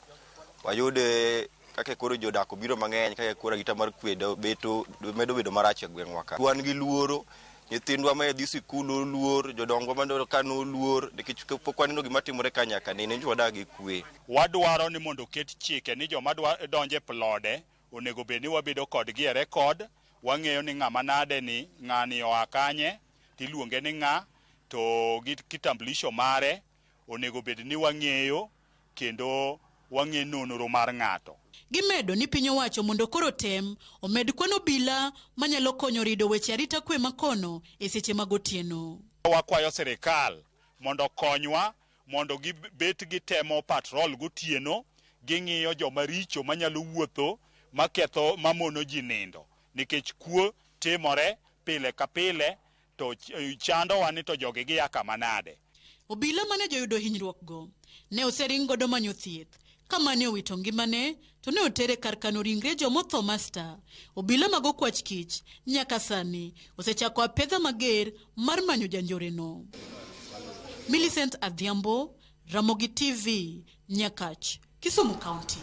[SPEAKER 25] wayude kaka koro jodak obiro mang'eny, kaka koro arita mar kwe medo bedo marach e gweng'wa ka. Wan gi luoro, nyithindwa ma dhi sikul oluor, jodongwa ma ka noluor, nikech pok waneno gima timore ka nyaka nene, nyocha wadak gi kwe.
[SPEAKER 2] Wadwaro ni mondo oket chike ni joma donje plode onego bed ni wabedo kodgi e rekod, wang'eyo ni ng'ama nade ni ng'ani oa kanye, tiluonge ni ng'a, to gi kitambulisho mare onego bed ni wang'eyo kendo wang'e nonro mar ng'ato.
[SPEAKER 21] Gimedo ni piny owacho mondo koro tem omed kwan obila manyalo konyo rido weche arita kwe makono e seche mag otieno.
[SPEAKER 2] Wakwayo sirikal mondo okonywa mondo gibet gitemo patrol gotieno, ging'iyo joma richo manyalo wuotho maketho mamono ji nindo nikech kuo timore pile ka pile to chandowa ni to jogi gia kama nade.
[SPEAKER 21] Obila mane joyudo hinyruok go ne osering godo manyo thieth kama ne owito ngimane to ne otere kar kano ringre jomotho Master. Obila mag okwach kich nyaka sani osechako apedha mager mar manyo janjoreno. Millicent Adhiambo, Ramogi TV, Nyakach, Kisumu County.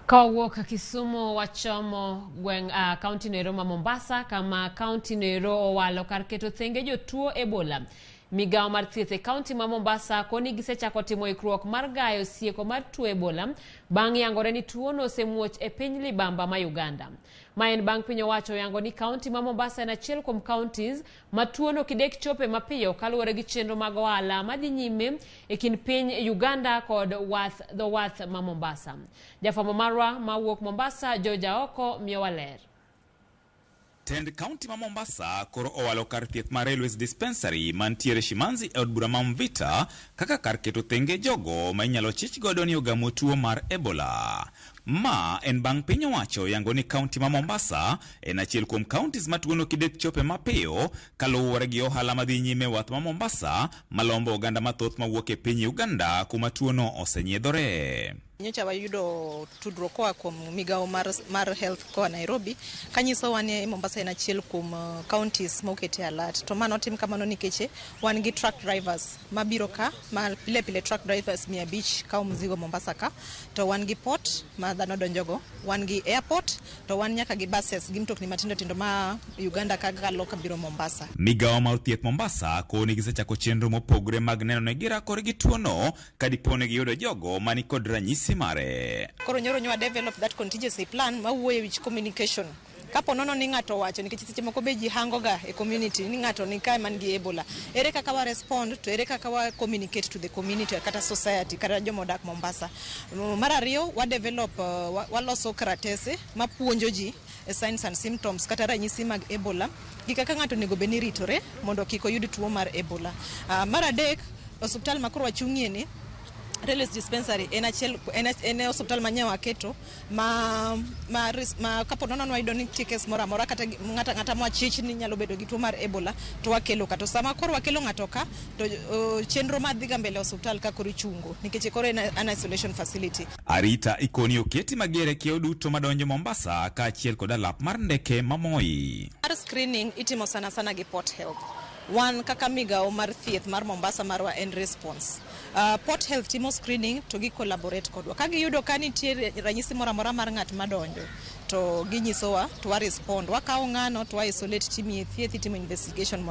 [SPEAKER 26] Kawuok Kisumu wachomo gweng' kaunti noero ma Mombasa, kama kaunti noero owalo kar keto thenge jotuo Ebola. Migawo mar thieth e kaunti ma Mombasa koni gisechako timo ikruok mar gayo sieko mar tuo Ebola bang' yangore ni tuono osemuoch e piny libamba ma Uganda. Ma en bang' piny owacho yango ni kaunti ma Mombasa en achiel kuom counties ma tuono kidek chope mapiyo kaluwore gi chenro mag ohala madhi nyime e kind piny Uganda kod dho wath ma Mombasa. Jafwambo marwa mawuok Mombasa, George Aoko, miyowa ler.
[SPEAKER 4] Tend kaunti ma Mombasa koro owalo kar thieth mar Railways Dispensary mantiere Shimanzi e od bura ma Mvita kaka kar keto thenge jogo ma inyalo chich godo ni ogamo tuo mar Ebola. Ma en bang' piny owacho yango ni kaunti ma Mombasa en achiel kuom counties ma tuono kidek chope mapiyo kaluwore gi ohala madhi nyime wath ma Mombasa malombo oganda mathoth mawuok e piny Uganda kuma tuono osenyiedhore.
[SPEAKER 6] Nyocha wayudo tudruok koa kuom migawo mar health koa Nairobi kanyisowa ni Mombasa en achiel kuom counties mokete alert. To mano otim kamano nikech wan gi truck drivers mabiro ka ma pile pile truck drivers 500 kawo mzigo Mombasa ka, to wan gi port ma dhano donjogo, wan gi airport, to wan nyaka gi buses gi mtokni matindo tindo ma Uganda ka kalo kabiro Mombasa.
[SPEAKER 4] Migawo mar thieth Mombasa koni gisechako chenro mopogore mag neno ni girakore gi tuono ka dipo ni giyudo jogo mani kod ranyisi mare.
[SPEAKER 6] Koro nyoro nywa develop that contingency plan mawuoyo e wich communication. Kapo nono ni ng'ato owacho, nikech seche moko be ji hango ga e community ni ng'ato ni kae man gi Ebola, ere kaka wa respond to ere kaka wa communicate to the community kata society kata joma odak Mombasa. Mar ariyo, wa develop waloso karatese mapuonjo ji e signs and symptoms kata ranyisi mag Ebola gi kaka ng'ato onego bed ni ritore mondo kik oyud tuo mar Ebola. Mar adek, osiptal ma koro wachung'ie ni Railways Dispensary en achiel en osiptal ma nyawa keto ma kapo nono wayudo ni nitie kes moro amora kata ng'ata mwachich ni nyalo bedo gi tuo mar Ebola to wakelo ka. To sama koro wakelo ng'ato ka to chenro madhi ga mbele osiptal ka koro ichungo nikech koro en an isolation facility.
[SPEAKER 4] Arita ikoni oketi magere kiewo duto madonjo Mombasa kaachiel kod alap mar ndeke ma Moi.
[SPEAKER 6] Mar screening itimo sana sana gi Port Health. Wan kaka migawo mar thieth mar Mombasa marwa en response. Port Health timo screening to gi collaborate kodwa. Ka giyudo ka nitie ranyisi moro amora mar ng'at madonjo to ginyisowa to wa respond. Wakawo ng'ano to wa isolate, timiye thieth, itimo investigation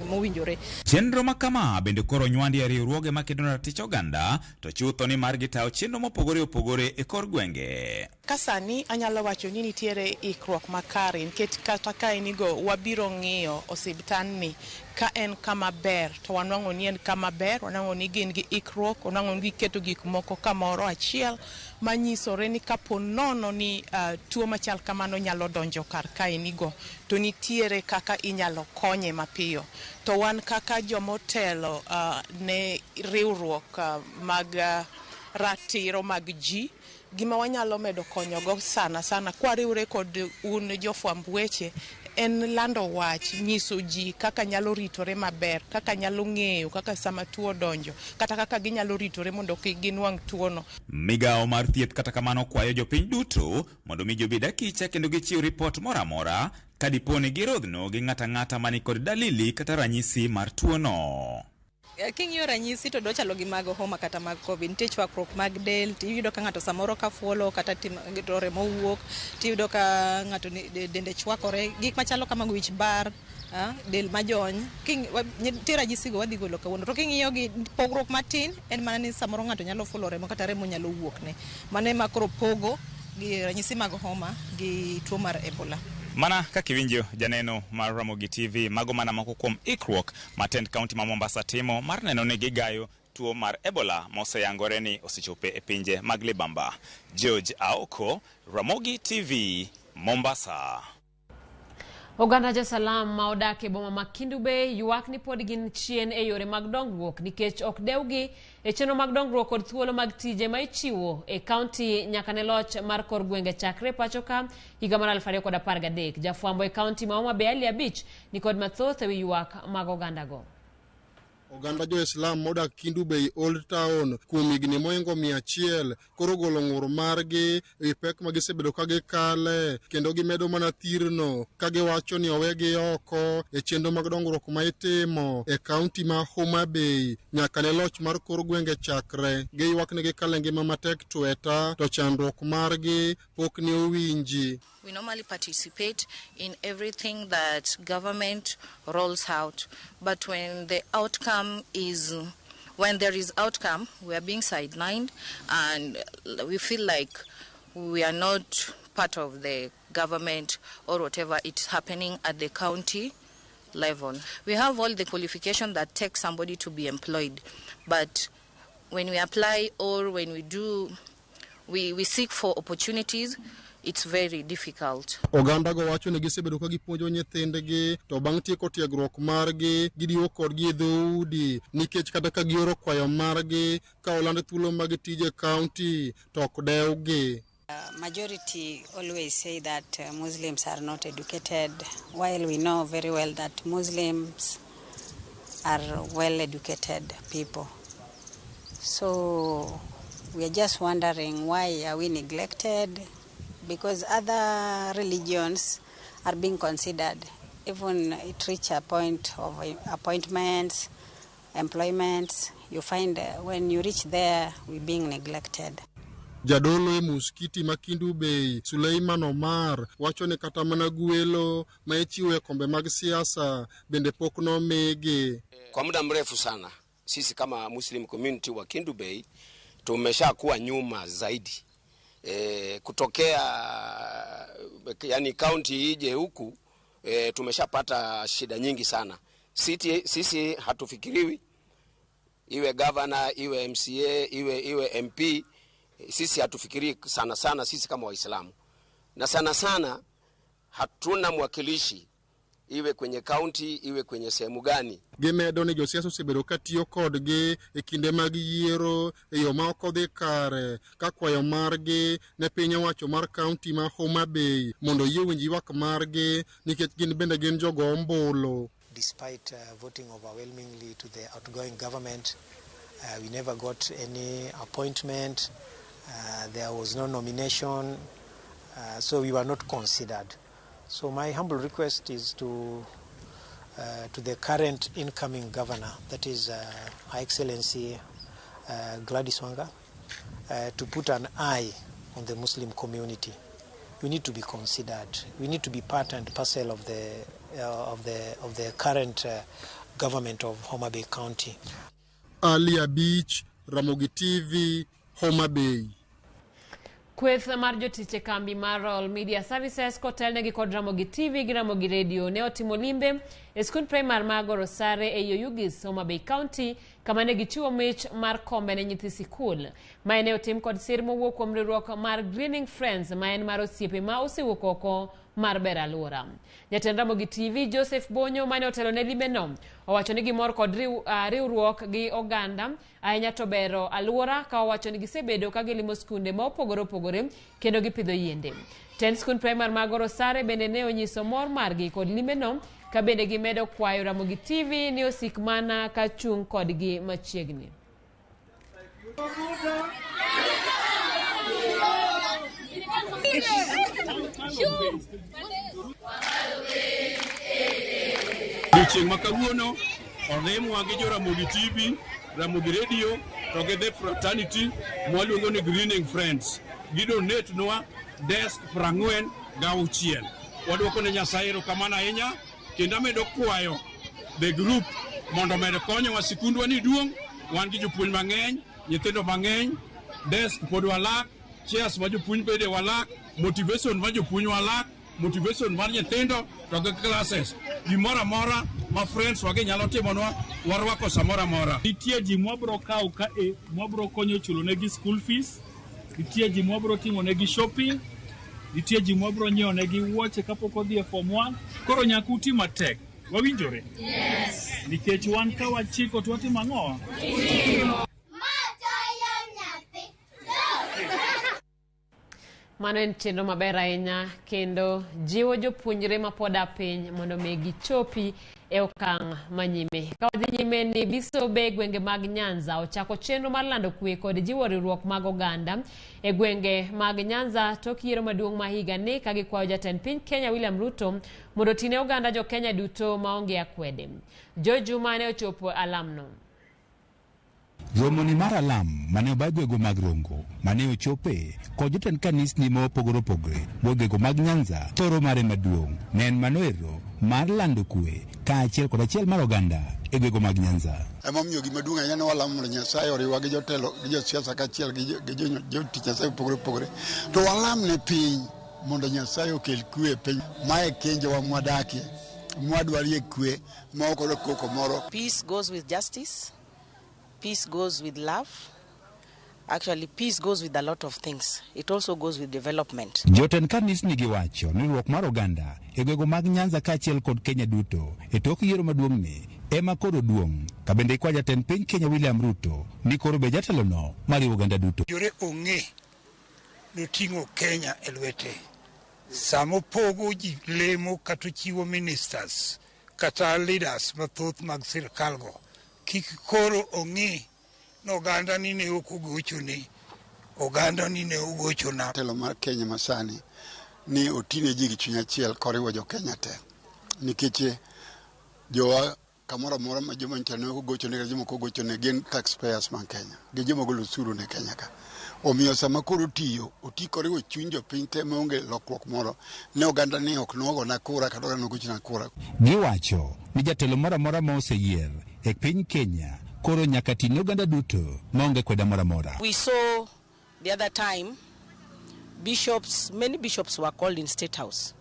[SPEAKER 6] mowinjore.
[SPEAKER 4] Chenro ma kama bende koro nywandi e riwruoge makedo ne ratich oganda to chutho ni mar gitayo chenro mopogore opogore e kor gwenge.
[SPEAKER 7] Ka sani anyalo wacho ni nitiere ikruok makare nikech kata ka inigo wabiro ng'iyo osiptandni ka en kama ber to wanwang'o ni en kama ber, wanwang'o ni gin gi ikruok, wanwang'o ni giketo gik moko kamoro achiel manyisore ni kapo nono ni tuo machal kamano nyalo donjo kar kaenigo to nitiere kaka inyalo konye mapiyo. To wan kaka jomotelo ne riwruok mag ratiro mag ji, gima wanyalo medo konyogo sana sana kwariwre kod un jofwamb weche en lando wach, nyiso ji kaka nyalo ritore maber, kaka nyalo ng'eyo kaka sama tuo donjo, kata kaka ginyalo ritore mondo kik ginwang' tuono.
[SPEAKER 4] Migawo mar thieth kata kamano kwayo jopiny duto mondo mi jobed akicha kendo gichiw ripot moro amora ka dipo ni girodhno gi ng'ato ang'ata mani kod dalili kata ranyisi mar tuono.
[SPEAKER 6] King'iyo ranyisi to dochalo gi mag homa kata mag COVID, nitie chwakruok mag del, tiyudo ka ng'ato samoro ka fuolo kata to remo wuok, tiyudo ka ng'ato dende chwakore, gik machalo kamago, wich bar, del majony. Nitie ranyisi go wadhi golo kawuono. To king'iyo gi pogruok matin en mana ni samoro ng'ato nyalo fuolo remo kata remo nyalo wuokne. Mano ema koro pogo gi ranyisi mag homa gi tuo mar Ebola.
[SPEAKER 4] Mana kaka iwinjo janeno mar Ramogi TV, mago mana moko kuom ikruok ma tend kaunti ma Mombasa timo mar neno ni gigayo tuo mar Ebola moseyangore ni osechopo e pinje mag libamba. George Aoko, Ramogi TV, Mombasa.
[SPEAKER 26] Oganda jo-Salam ma odak e boma ma Kendu Bay ywak ni pod gin chien e yore mag dongruok nikech ok dewgi e chenro mag dongruok kod thuolo mag tije ma ichiwo e kaunti nyaka ne loch mar kor gwenge chakre pacho ka higa mar 2013. Jafwambo e kaunti ma Homa Bay Ali Abich nikod mathoth ewi ywak mag ogandago.
[SPEAKER 8] Oganda jo-Islam modak Kendu Bay Old Town kuom higni mohingo 100 koro golo ng'ur margi ewi pek ma gisebedo ka gikale kendo gimedo mana thirno ka giwacho ni owegi oko e chenro mag dongruok ma itimo e kaunti ma Homa Bay nyaka ne loch mar kor gwenge chakre. Giywak ni gikale ngima matek tweta to chandruok margi pok ne owinji.
[SPEAKER 9] We normally participate in everything that government rolls out, but when the outcome is, when there is outcome, we are being sidelined and we feel like we are not part of the government or whatever is happening at the county level. We have all the qualification that takes somebody to be employed, but when we apply or when we do, we seek for opportunities, it's very difficult.
[SPEAKER 8] Oganda go wacho ni gisebedo ka gipuonjo nyithindgi to bang' tieko tiegruok margi gidiwo kodgi e dhoudi nikech kata ka gioro kwayo margi ka oland thuolo mag tije kaunti to ok dewgi.
[SPEAKER 11] Majority always say that Muslims are not educated, while we know very well that Muslims are well-educated people. So we are just wondering, why are we neglected? Because other religions are being considered. Even it reach a point of appointments, employments, you find when you reach there, we're being neglected.
[SPEAKER 8] Jadolo e muskiti ma Kendu Bay, Suleiman Omar, wacho ni kata mana gwelo ma ichiwo e kombe mag siasa bende pok nomigi.
[SPEAKER 12] Kwa muda mrefu sana sisi kama Muslim community wa Kendu Bay tumeshakuwa nyuma zaidi. Kutokea yani county ije huku, tumeshapata shida nyingi sana. Sisi hatufikiriwi, iwe governor, iwe MCA, iwe MP, sisi hatufikiri sana sana sisi kama Waislamu. Na sana sana hatuna mwakilishi, iwe kwenye county, iwe kwenye sehemu gani.
[SPEAKER 8] Gimedo ni josiasa osebedo ka tiyo kodgi e kinde mag yiero e yo ma ok odhi kare ka kwayo margi ne piny owacho mar kaunti ma Homa Bay mondo oyie winj ywak margi nikech gin bende gin jogo ombulu.
[SPEAKER 22] Despite voting overwhelmingly to the outgoing government, we never got any appointment, there was no nomination, so we were not considered. So my humble request is to the current incoming governor, that is Her Excellency Gladys Wanga, to put an eye on the Muslim community. We need to be considered. We need to be part and parcel of the current government of Homa Bay County.
[SPEAKER 8] Alia Beach, Ramogi TV, Homa Bay.
[SPEAKER 26] Kweth mar jotich e kambi mar Royal Media Services kotelnegi kod Ramogi TV gi Ramogi Radio ne otimo limbe e skund primar ma Gorosare e Oyugis, Homa Bay County, kama ne gichiwo mich mar kombe ne nyithi sikul. Mae ne otim kod sir mowuok kuom riwruok mar Greening Friends, ma en mar osiepe ma osewuok oko mar bero alwora. Jatend Ramogi TV Joseph Bonyo mane otelo ne limbeno owacho ni gimor kod riwruok gi oganda ahinya to bero alwora, ka owacho ni gisebedo ka gilimo skunde ma opogore opogore kendo gipidho yiende. Tend skund primar ma Gorosare bende ne onyiso mor margi kod limbeno, ka bende gimedo kwayo Ramogi TV ni osik mana ka chung' kodgi machiegni.
[SPEAKER 14] Odiochieng' ma kawuono olimwa gi jo Ramogi TV, Ramogi Radio to gi The Fraternity mwaluongo ni Greening Friends. Gidonate nwa desk 46. Wadwoko ne Nyasaye erokamano ahinya kendo amedo kwayo the group mondo omed konyowa. Sikundwa ni duong', wan gi jopuonj mang'eny, nyithindo mang'eny, desk pod walak, chairs ma jopuonj bede walak, motivation ma jopuonj walak. Motivation mar nyithindo to gi classes. Gimoro amora ma friends wagi nyalo timonwa, warwako samoro amora.
[SPEAKER 10] Nitie ji mwabro kawo ka e mwabro konyo chulo negi school fees, nitie ji mwabro timo negi shopping, nitie ji mwabro nyiewo negi wuoche kapok odhi e form 1. Koro nyaka uti matek. Wawinjore?
[SPEAKER 13] Yes.
[SPEAKER 10] Nikech wan ka wachiko to watimo ang'o?
[SPEAKER 26] Mano en chenro maber ahinya kendo jiwo jopuonjre mapod a piny mondo mi gichopi e okang' manyime. Ka wadhi nyime ni bisobe e gwenge mag Nyanza ochako chenro mar lando kwe kod jiwo riwruok mag oganda e gwenge mag Nyanza tok yiero maduong' ma higa ni ka gikwayo jatend piny Kenya William Ruto mondo otine oganda jo Kenya duto maonge akwede. Joe Juma ne ochopo alamno.
[SPEAKER 15] Romoni mar alam mane oba gwego mag Rongo mane ochope kod jotend kanisni ma opogore opogore gwengego mag Nyanza thoro mare maduong' ne en mano ero mar lando kwe kaachiel kod achiel mar oganda e gwego mag Nyanza.
[SPEAKER 16] Emomiyo gima duong' ahinya ni walamo mondo Nyasaye oriwwa gi jotelo gi josiasa kaachiel gi jotich Nyasaye mopogore opogore. To walam ne piny mondo Nyasaye okel kwe e piny. Mae kenjewa mwadakie, mwadwarie kwe ma ok odok koko moro.
[SPEAKER 19] Peace goes with justice. Peace goes with love. Actually, peace goes with a lot of things. It also goes with development.
[SPEAKER 15] Jotend kanisni giwacho ni riwruok mar oganda e gwego mag Nyanza kaachiel kod Kenya duto e tok yiero maduong'ni ema koro duong' ka bende ikwa jatend piny Kenya William Ruto ni koro be jatelono mariwo oganda duto.
[SPEAKER 20] Yore ong'e noting'o Kenya e lwete. Sama opogo ji lemo kata ochiwo ministers kata leaders mathoth mag sirkal go, kik koro ong'i ni oganda ni ne ok ogochone, oganda ni ne ogochona.
[SPEAKER 16] Telo mar Kenya masani ni otine ji gi chuny achiel koriwo jo Kenya te. Nikech jowa kamoro amora ma joma nyicha ne ok ogochone kata joma ok ogochone gin taxpayers mag Kenya, gi joma golo osuru ne Kenya ka. Omiyo sama koro otiyo, oti koriwo chuny jopiny te maonge lokruok moro ne oganda ni ok nogona kura kata oganda nogochona kura.
[SPEAKER 15] Giwacho ni jatelo moro amora ma oseyier e piny Kenya koro nyaka ti ne oganda duto maonge kweda moro amora.
[SPEAKER 19] We saw the other time bishops, many bishops were called in State House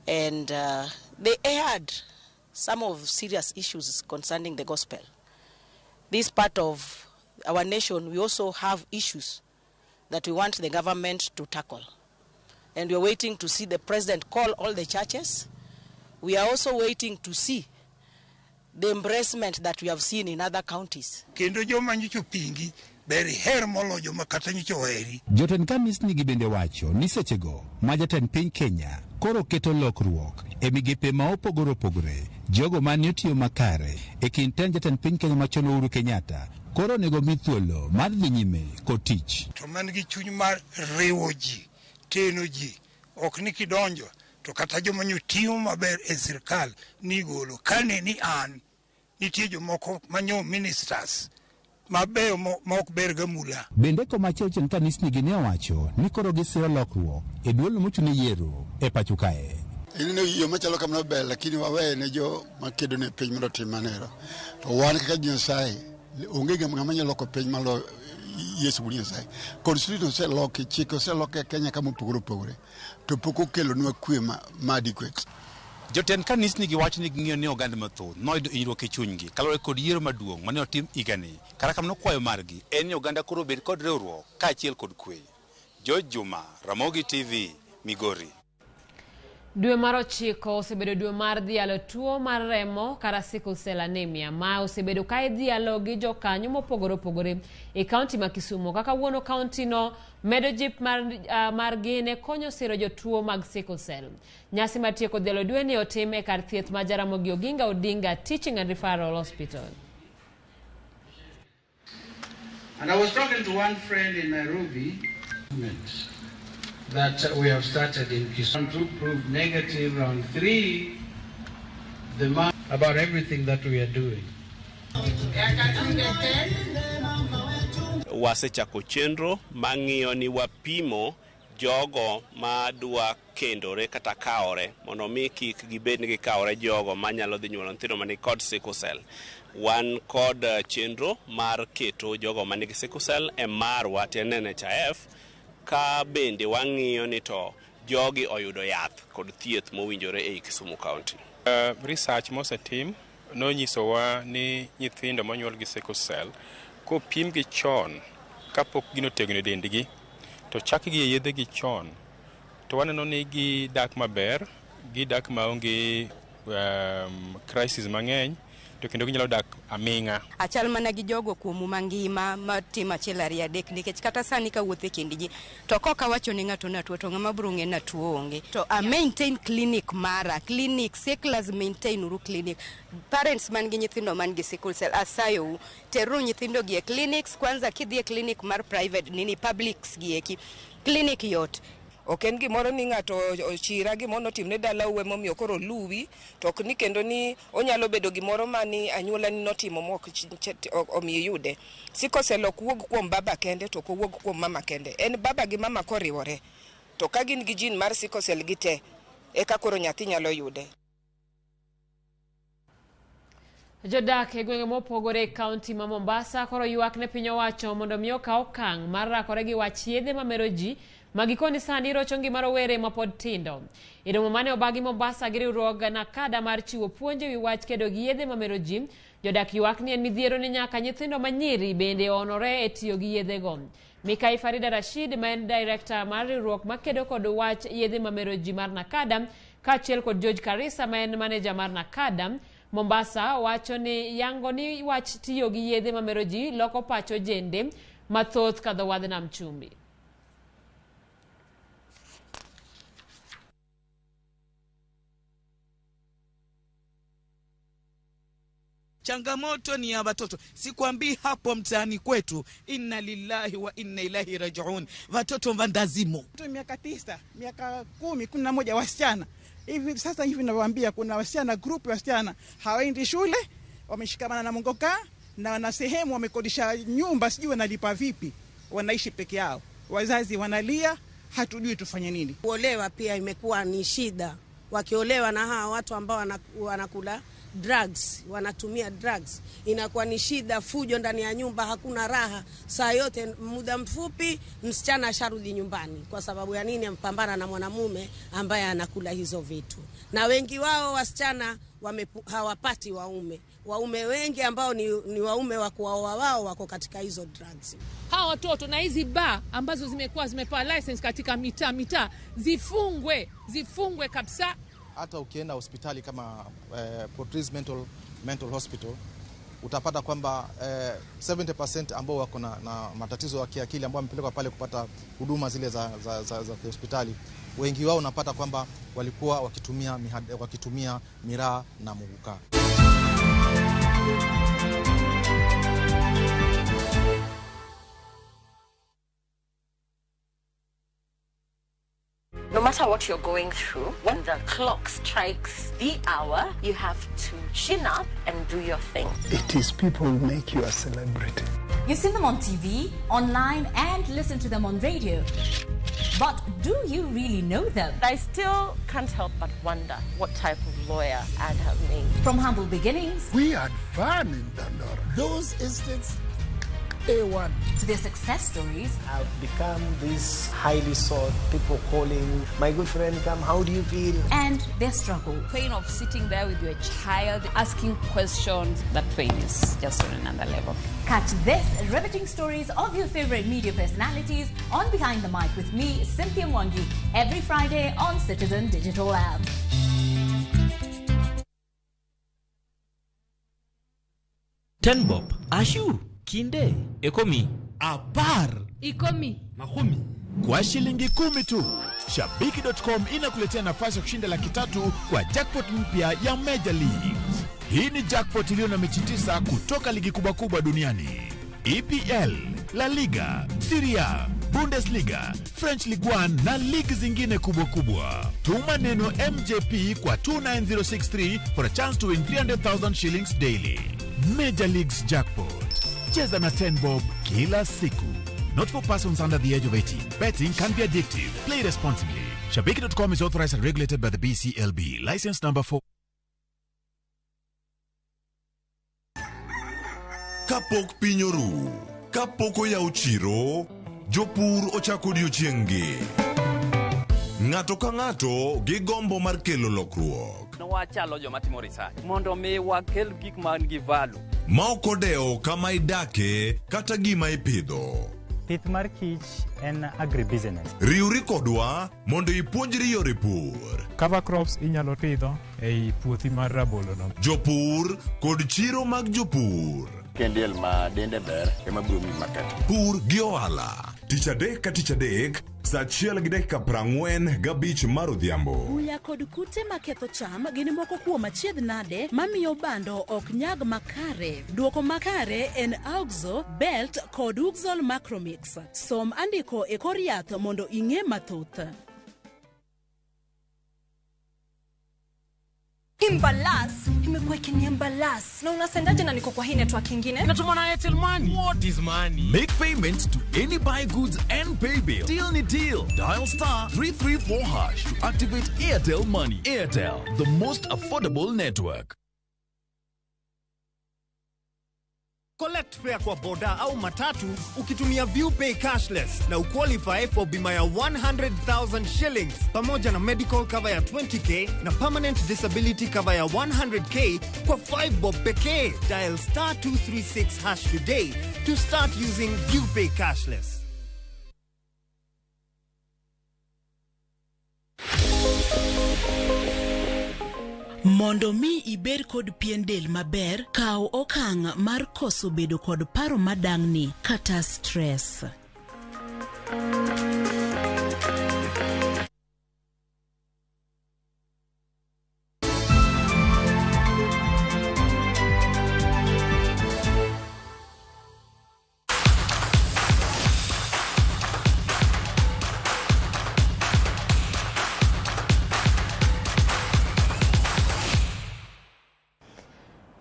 [SPEAKER 19] and they aired some of serious issues concerning the gospel. This part of our nation, we also have issues that we want the government to tackle. And we are waiting to see the president call all the churches. We are also waiting to see the embracement that we have seen in other counties.
[SPEAKER 20] Kendo joma nyocha opingi ber iher moloyo joma kata nyocha oheri.
[SPEAKER 15] Jotend kanisni gi bende wacho ni sechego ma jatend piny Kenya koro keto lokruok e migepe ma opogore opogore, jogo mane otiyo makare e kind tend jatend piny Kenya machon Uhuru Kenyatta koro onego mi thuolo mar dhi nyime kod tich.
[SPEAKER 20] To man gi chuny mar riwo ji, teno ji, ok ni kidonjo to kata joma nyo tiyo maber e sirkal ni golo. Kane ni an, nitie jomoko manyo ministers mabeyo ma ok ber gamula.
[SPEAKER 15] Bende komachielo jotend kanisni gi ne owacho ni koro gisiro lokruok e duol mochung' ne yiero e pacho kae.
[SPEAKER 16] Ineno yo machalo kamano ber, lakini waweye ne jo makedo ne piny mondo otim manero. To wan kaka Nyasaye, onge ng'ama nyalo loko piny maloyo Yesu wuod Nyasaye. Constitution oseloki, chike oseloki e Kenya kama opogore opogore, to pok okelonwa kwe ma adequate.
[SPEAKER 15] Jotend kanisni giwacho ni ging'eyo ni oganda mathoth noyudo hinyruok e chunygi kaluwore kod yiero maduong' mane otim higani. Kata kamano kwayo margi en ni oganda koro obed kod riwruok kaachiel kod kwe. George Juma, Ramogi TV, Migori.
[SPEAKER 26] Dwe mar 9 osebedo dwe mar dhialo tuo mar remo kata sickle cell anemia ma osebedo ka idhialo gi jokanyo mopogore opogore e kaunti ma Kisumu. Kaka wuono kaunti no medo jip margi ne konyo siro jotuo mag sickle cell. Nyasi mar tieko dhialo dwe ni otim e kar thieth ma Jaramogi Oginga Odinga Teaching and Referral Hospital.
[SPEAKER 21] And I was talking to one friend in Nairobi that we have started in Kisumu. Round 2 proved negative, round 3, the man about everything that we are doing.
[SPEAKER 22] Wasechako chenro mang'iyo ni wapimo jogo madwa kendore kata kawore mondo mi kik gibed ni gikawore jogo manyalo dhi nyuolo nyithindo mani kod sickle cell. Wan kod chenro mar keto jogo manigi sickle cell e marwa tiende NHIF, ka bende wang'iyo ni to
[SPEAKER 1] jogi oyudo yath kod thieth mowinjore ei Kisumu County.
[SPEAKER 3] Research mosetim nonyisowa ni nyithindo monyuol gi sickle cell kopimgi chon kapok gino otegno e dendgi to chakgi e yedhegi chon to waneno ni gidak maber, gidak maonge crisis mang'eny to kendo ginyalo dak aming'a.
[SPEAKER 5] Achal mana gi jogo kuomu mangima matimo achiel ariyo adek nikech kata sani kawuotho e kind ji to kok awacho ne ng'ato natuo to ng'ama biro ng'e natuo onge. To a maintain clinic mara, clinic sicklers maintain uru clinic. Parents man gi nyithindo man gi sickle cell asayou teruru nyithindo gi e clinics kwanza kidhi e clinic mar private nini publics gi eki clinic yot.
[SPEAKER 13] Ok en gimoro ni ng'ato ochira gimoro notimne dalau emomiyo koro oluwi, to ok ni kendo ni onyalo bedo gimoro mani anyuolani notimo mok omiyo iyude. Sickle cell ok wuog kuom baba kende to ok owuog kuom mama kende. En baba gi mama koriwore. To ka gin gi gene mar sickle cell gi te, eka koro nyathi nyalo yude.
[SPEAKER 26] Jodak e gwenge mopogore e kaunti ma Mombasa koro ywak ne piny owacho mondo mi okaw okang' mar rakore gi wach yedhe mamero ji ma gikoni sani rocho ngima rowere mapod tindo. E romo mane obagi Mombasa gi riwruog NACADA mar chiwo puonj ewi wach kedo gi yedhe mamero ji, jodak ywak ni en midhiero ni nyaka nyithindo manyiri bende onore e tiyo gi yedhego. Mikai Farida Rashid ma en director mar riwruok makedo kod wach yedhe mamero ji mar NACADA kaachiel kod George Karisa ma en maneja mar NACADA Mombasa wacho ni yango ni wach tiyo gi yedhe mamero ji loko pach ojende mathoth kadho wadh nam chumbi.
[SPEAKER 17] Changamoto ni ya watoto, sikwambii hapo mtaani kwetu, inna lillahi wa inna ilaihi rajiun, watoto vandazimo.
[SPEAKER 18] Miaka 9, miaka 10, 11 wasichana hivi sasa hivi ninavyowaambia, kuna wasichana group ya wasichana hawaendi shule, wameshikamana na mongoka na wana sehemu wamekodisha nyumba, sijui wanalipa vipi, wanaishi peke yao, wazazi wanalia, hatujui tufanye nini.
[SPEAKER 27] Kuolewa pia imekuwa ni shida, wakiolewa na hawa watu ambao wanakula drugs, wanatumia drugs, inakuwa ni shida, fujo ndani ya nyumba, hakuna raha saa yote. Muda mfupi msichana asharudi nyumbani. Kwa sababu ya nini? Ampambana na mwanamume ambaye anakula hizo vitu. Na wengi wao wasichana hawapati waume. Waume wengi ambao ni waume wa kuwaoa wao wako katika hizo drugs.
[SPEAKER 28] Hawa watoto na hizi bar ambazo zimekuwa zimepewa license katika mitaa zifungwe kabisa.
[SPEAKER 29] Hata ukienda hospitali kama Port Reitz Mental Hospital utapata kwamba 70% ambao wako na matatizo ya kiakili ambao wamepelekwa pale kupata huduma zile za hospitali, wengi wao unapata kwamba walikuwa wakitumia miraa na muguka.
[SPEAKER 30] No matter what you're going through, when the clock strikes the hour, you have to chin up and do your thing.
[SPEAKER 31] It is people who make you a celebrity.
[SPEAKER 32] You've seen them on TV, online, and listen to them on radio. But do you really know them?
[SPEAKER 30] I still can't help but wonder what type of lawyer I'd have made.
[SPEAKER 32] From humble beginnings.
[SPEAKER 31] We had fun in Dandora. Those instincts, A1.
[SPEAKER 32] To their success stories.
[SPEAKER 33] I've become this highly sought, people calling, my good friend, come, how do you feel?
[SPEAKER 32] And their struggle.
[SPEAKER 34] Pain of sitting there with your child, asking questions, that pain is just on another level.
[SPEAKER 32] Catch this riveting stories of your favorite media personalities on Behind the Mic with me, Cynthia Mwangi, every Friday on Citizen Digital App.
[SPEAKER 35] Tenbop, Ashu. Kinde, Ekomi, Apar,
[SPEAKER 28] Ikomi,
[SPEAKER 35] Mahumi.
[SPEAKER 36] Kwa shilingi 10 tu, Shabiki.com inakuletea nafasi ya kushinda 300,000 kwa jackpot mpya ya Major Leagues. Hii ni jackpot iliyo na mechi 9 kutoka ligi kubwa kubwa duniani: EPL, La Liga, Serie A, Bundesliga, French Ligue 1 na ligi zingine kubwa kubwa. Tuma neno MJP kwa 29063 for a chance to win 300,000 shillings daily. Major Leagues Jackpot. Cheza na 10 bob kila siku. Not for persons under the age of 18. Betting can be addictive. Play responsibly. Shabiki.com is authorized and regulated by the BCLB. License number 4.
[SPEAKER 37] Kapok piny oru, kapok oyaw chiro, jopur ochako odiochieng'-gi. Ng'ato ka ng'ato gi gombo mar kelo lokruok.
[SPEAKER 2] Wachalo joma timo research mondo mi wakel gik man gi value.
[SPEAKER 37] Ma ok odewo kama idake kata gima ipidho.
[SPEAKER 4] Pith mar kich en agribusiness.
[SPEAKER 37] Riwri kodwa mondo ipuonjri yore pur.
[SPEAKER 6] Cover crops inyalo pidho ei puothi mar rabolo no.
[SPEAKER 37] Jopur kod chiro mag jopur.
[SPEAKER 7] Kendiel ma dende ber ema biro miyi market.
[SPEAKER 37] Pur gi ohala. Tich adek ka tich adek, sa achiel gi dakika 45 mar odhiambo.
[SPEAKER 21] Buya kod kute maketho cham gin moko kuom achiedh nade mamiyo bando ok nyag makare. Duoko makare en Auxo, Belt kod Uxol Macromix. Som andiko e kor yath mondo ing'e mathoth.
[SPEAKER 8] Imbalas imekuwa ikiniambalas na unasendaje na niko kwa hii network ingine?
[SPEAKER 9] Natuma na Airtel Money. What is money?
[SPEAKER 10] Make payments to any buy goods and pay bill. Deal ni deal. Dial star 334 hash to activate Airtel Money. Airtel, the most affordable network.
[SPEAKER 11] Collect fare kwa boda au matatu ukitumia ViewPay cashless na uqualify for bima ya 100,000 shillings pamoja na medical cover ya 20k na permanent disability cover ya 100k kwa 5 bob pekee. Dial star 236 hash today to start using ViewPay cashless.
[SPEAKER 21] Mondo mi ibed kod pien del maber, kaw okang' mar koso bedo kod paro madang'ni kata stress.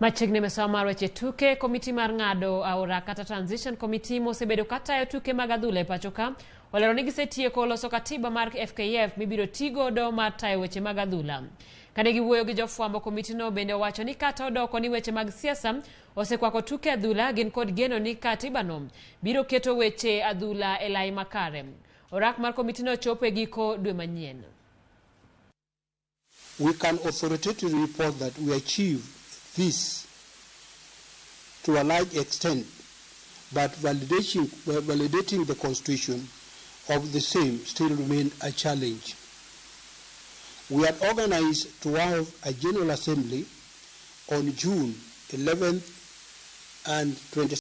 [SPEAKER 26] Machiegni mesawa mar weche tuke, komiti mar ng'ado aora kata Transition Committee mosebedo katayo tuke mag adhula e pacho ka olero ni gisetieko loso katiba mar FKF mibiro ti godo mar tayo weche mag adhula. Kane giwuoyo gi jofwambo, komitino bende owacho ni kata odoko ni weche mag siasa osekwako tuke adhula, gin kod geno ni katibano biro keto weche adhula e lai makare. Orak mar komitino chopo e giko dwe manyien.
[SPEAKER 12] We can authoritatively report that we achieved this to a large extent, but validating the constitution of the same still remains a challenge. We had organized to have a General Assembly on June 11th and 22nd.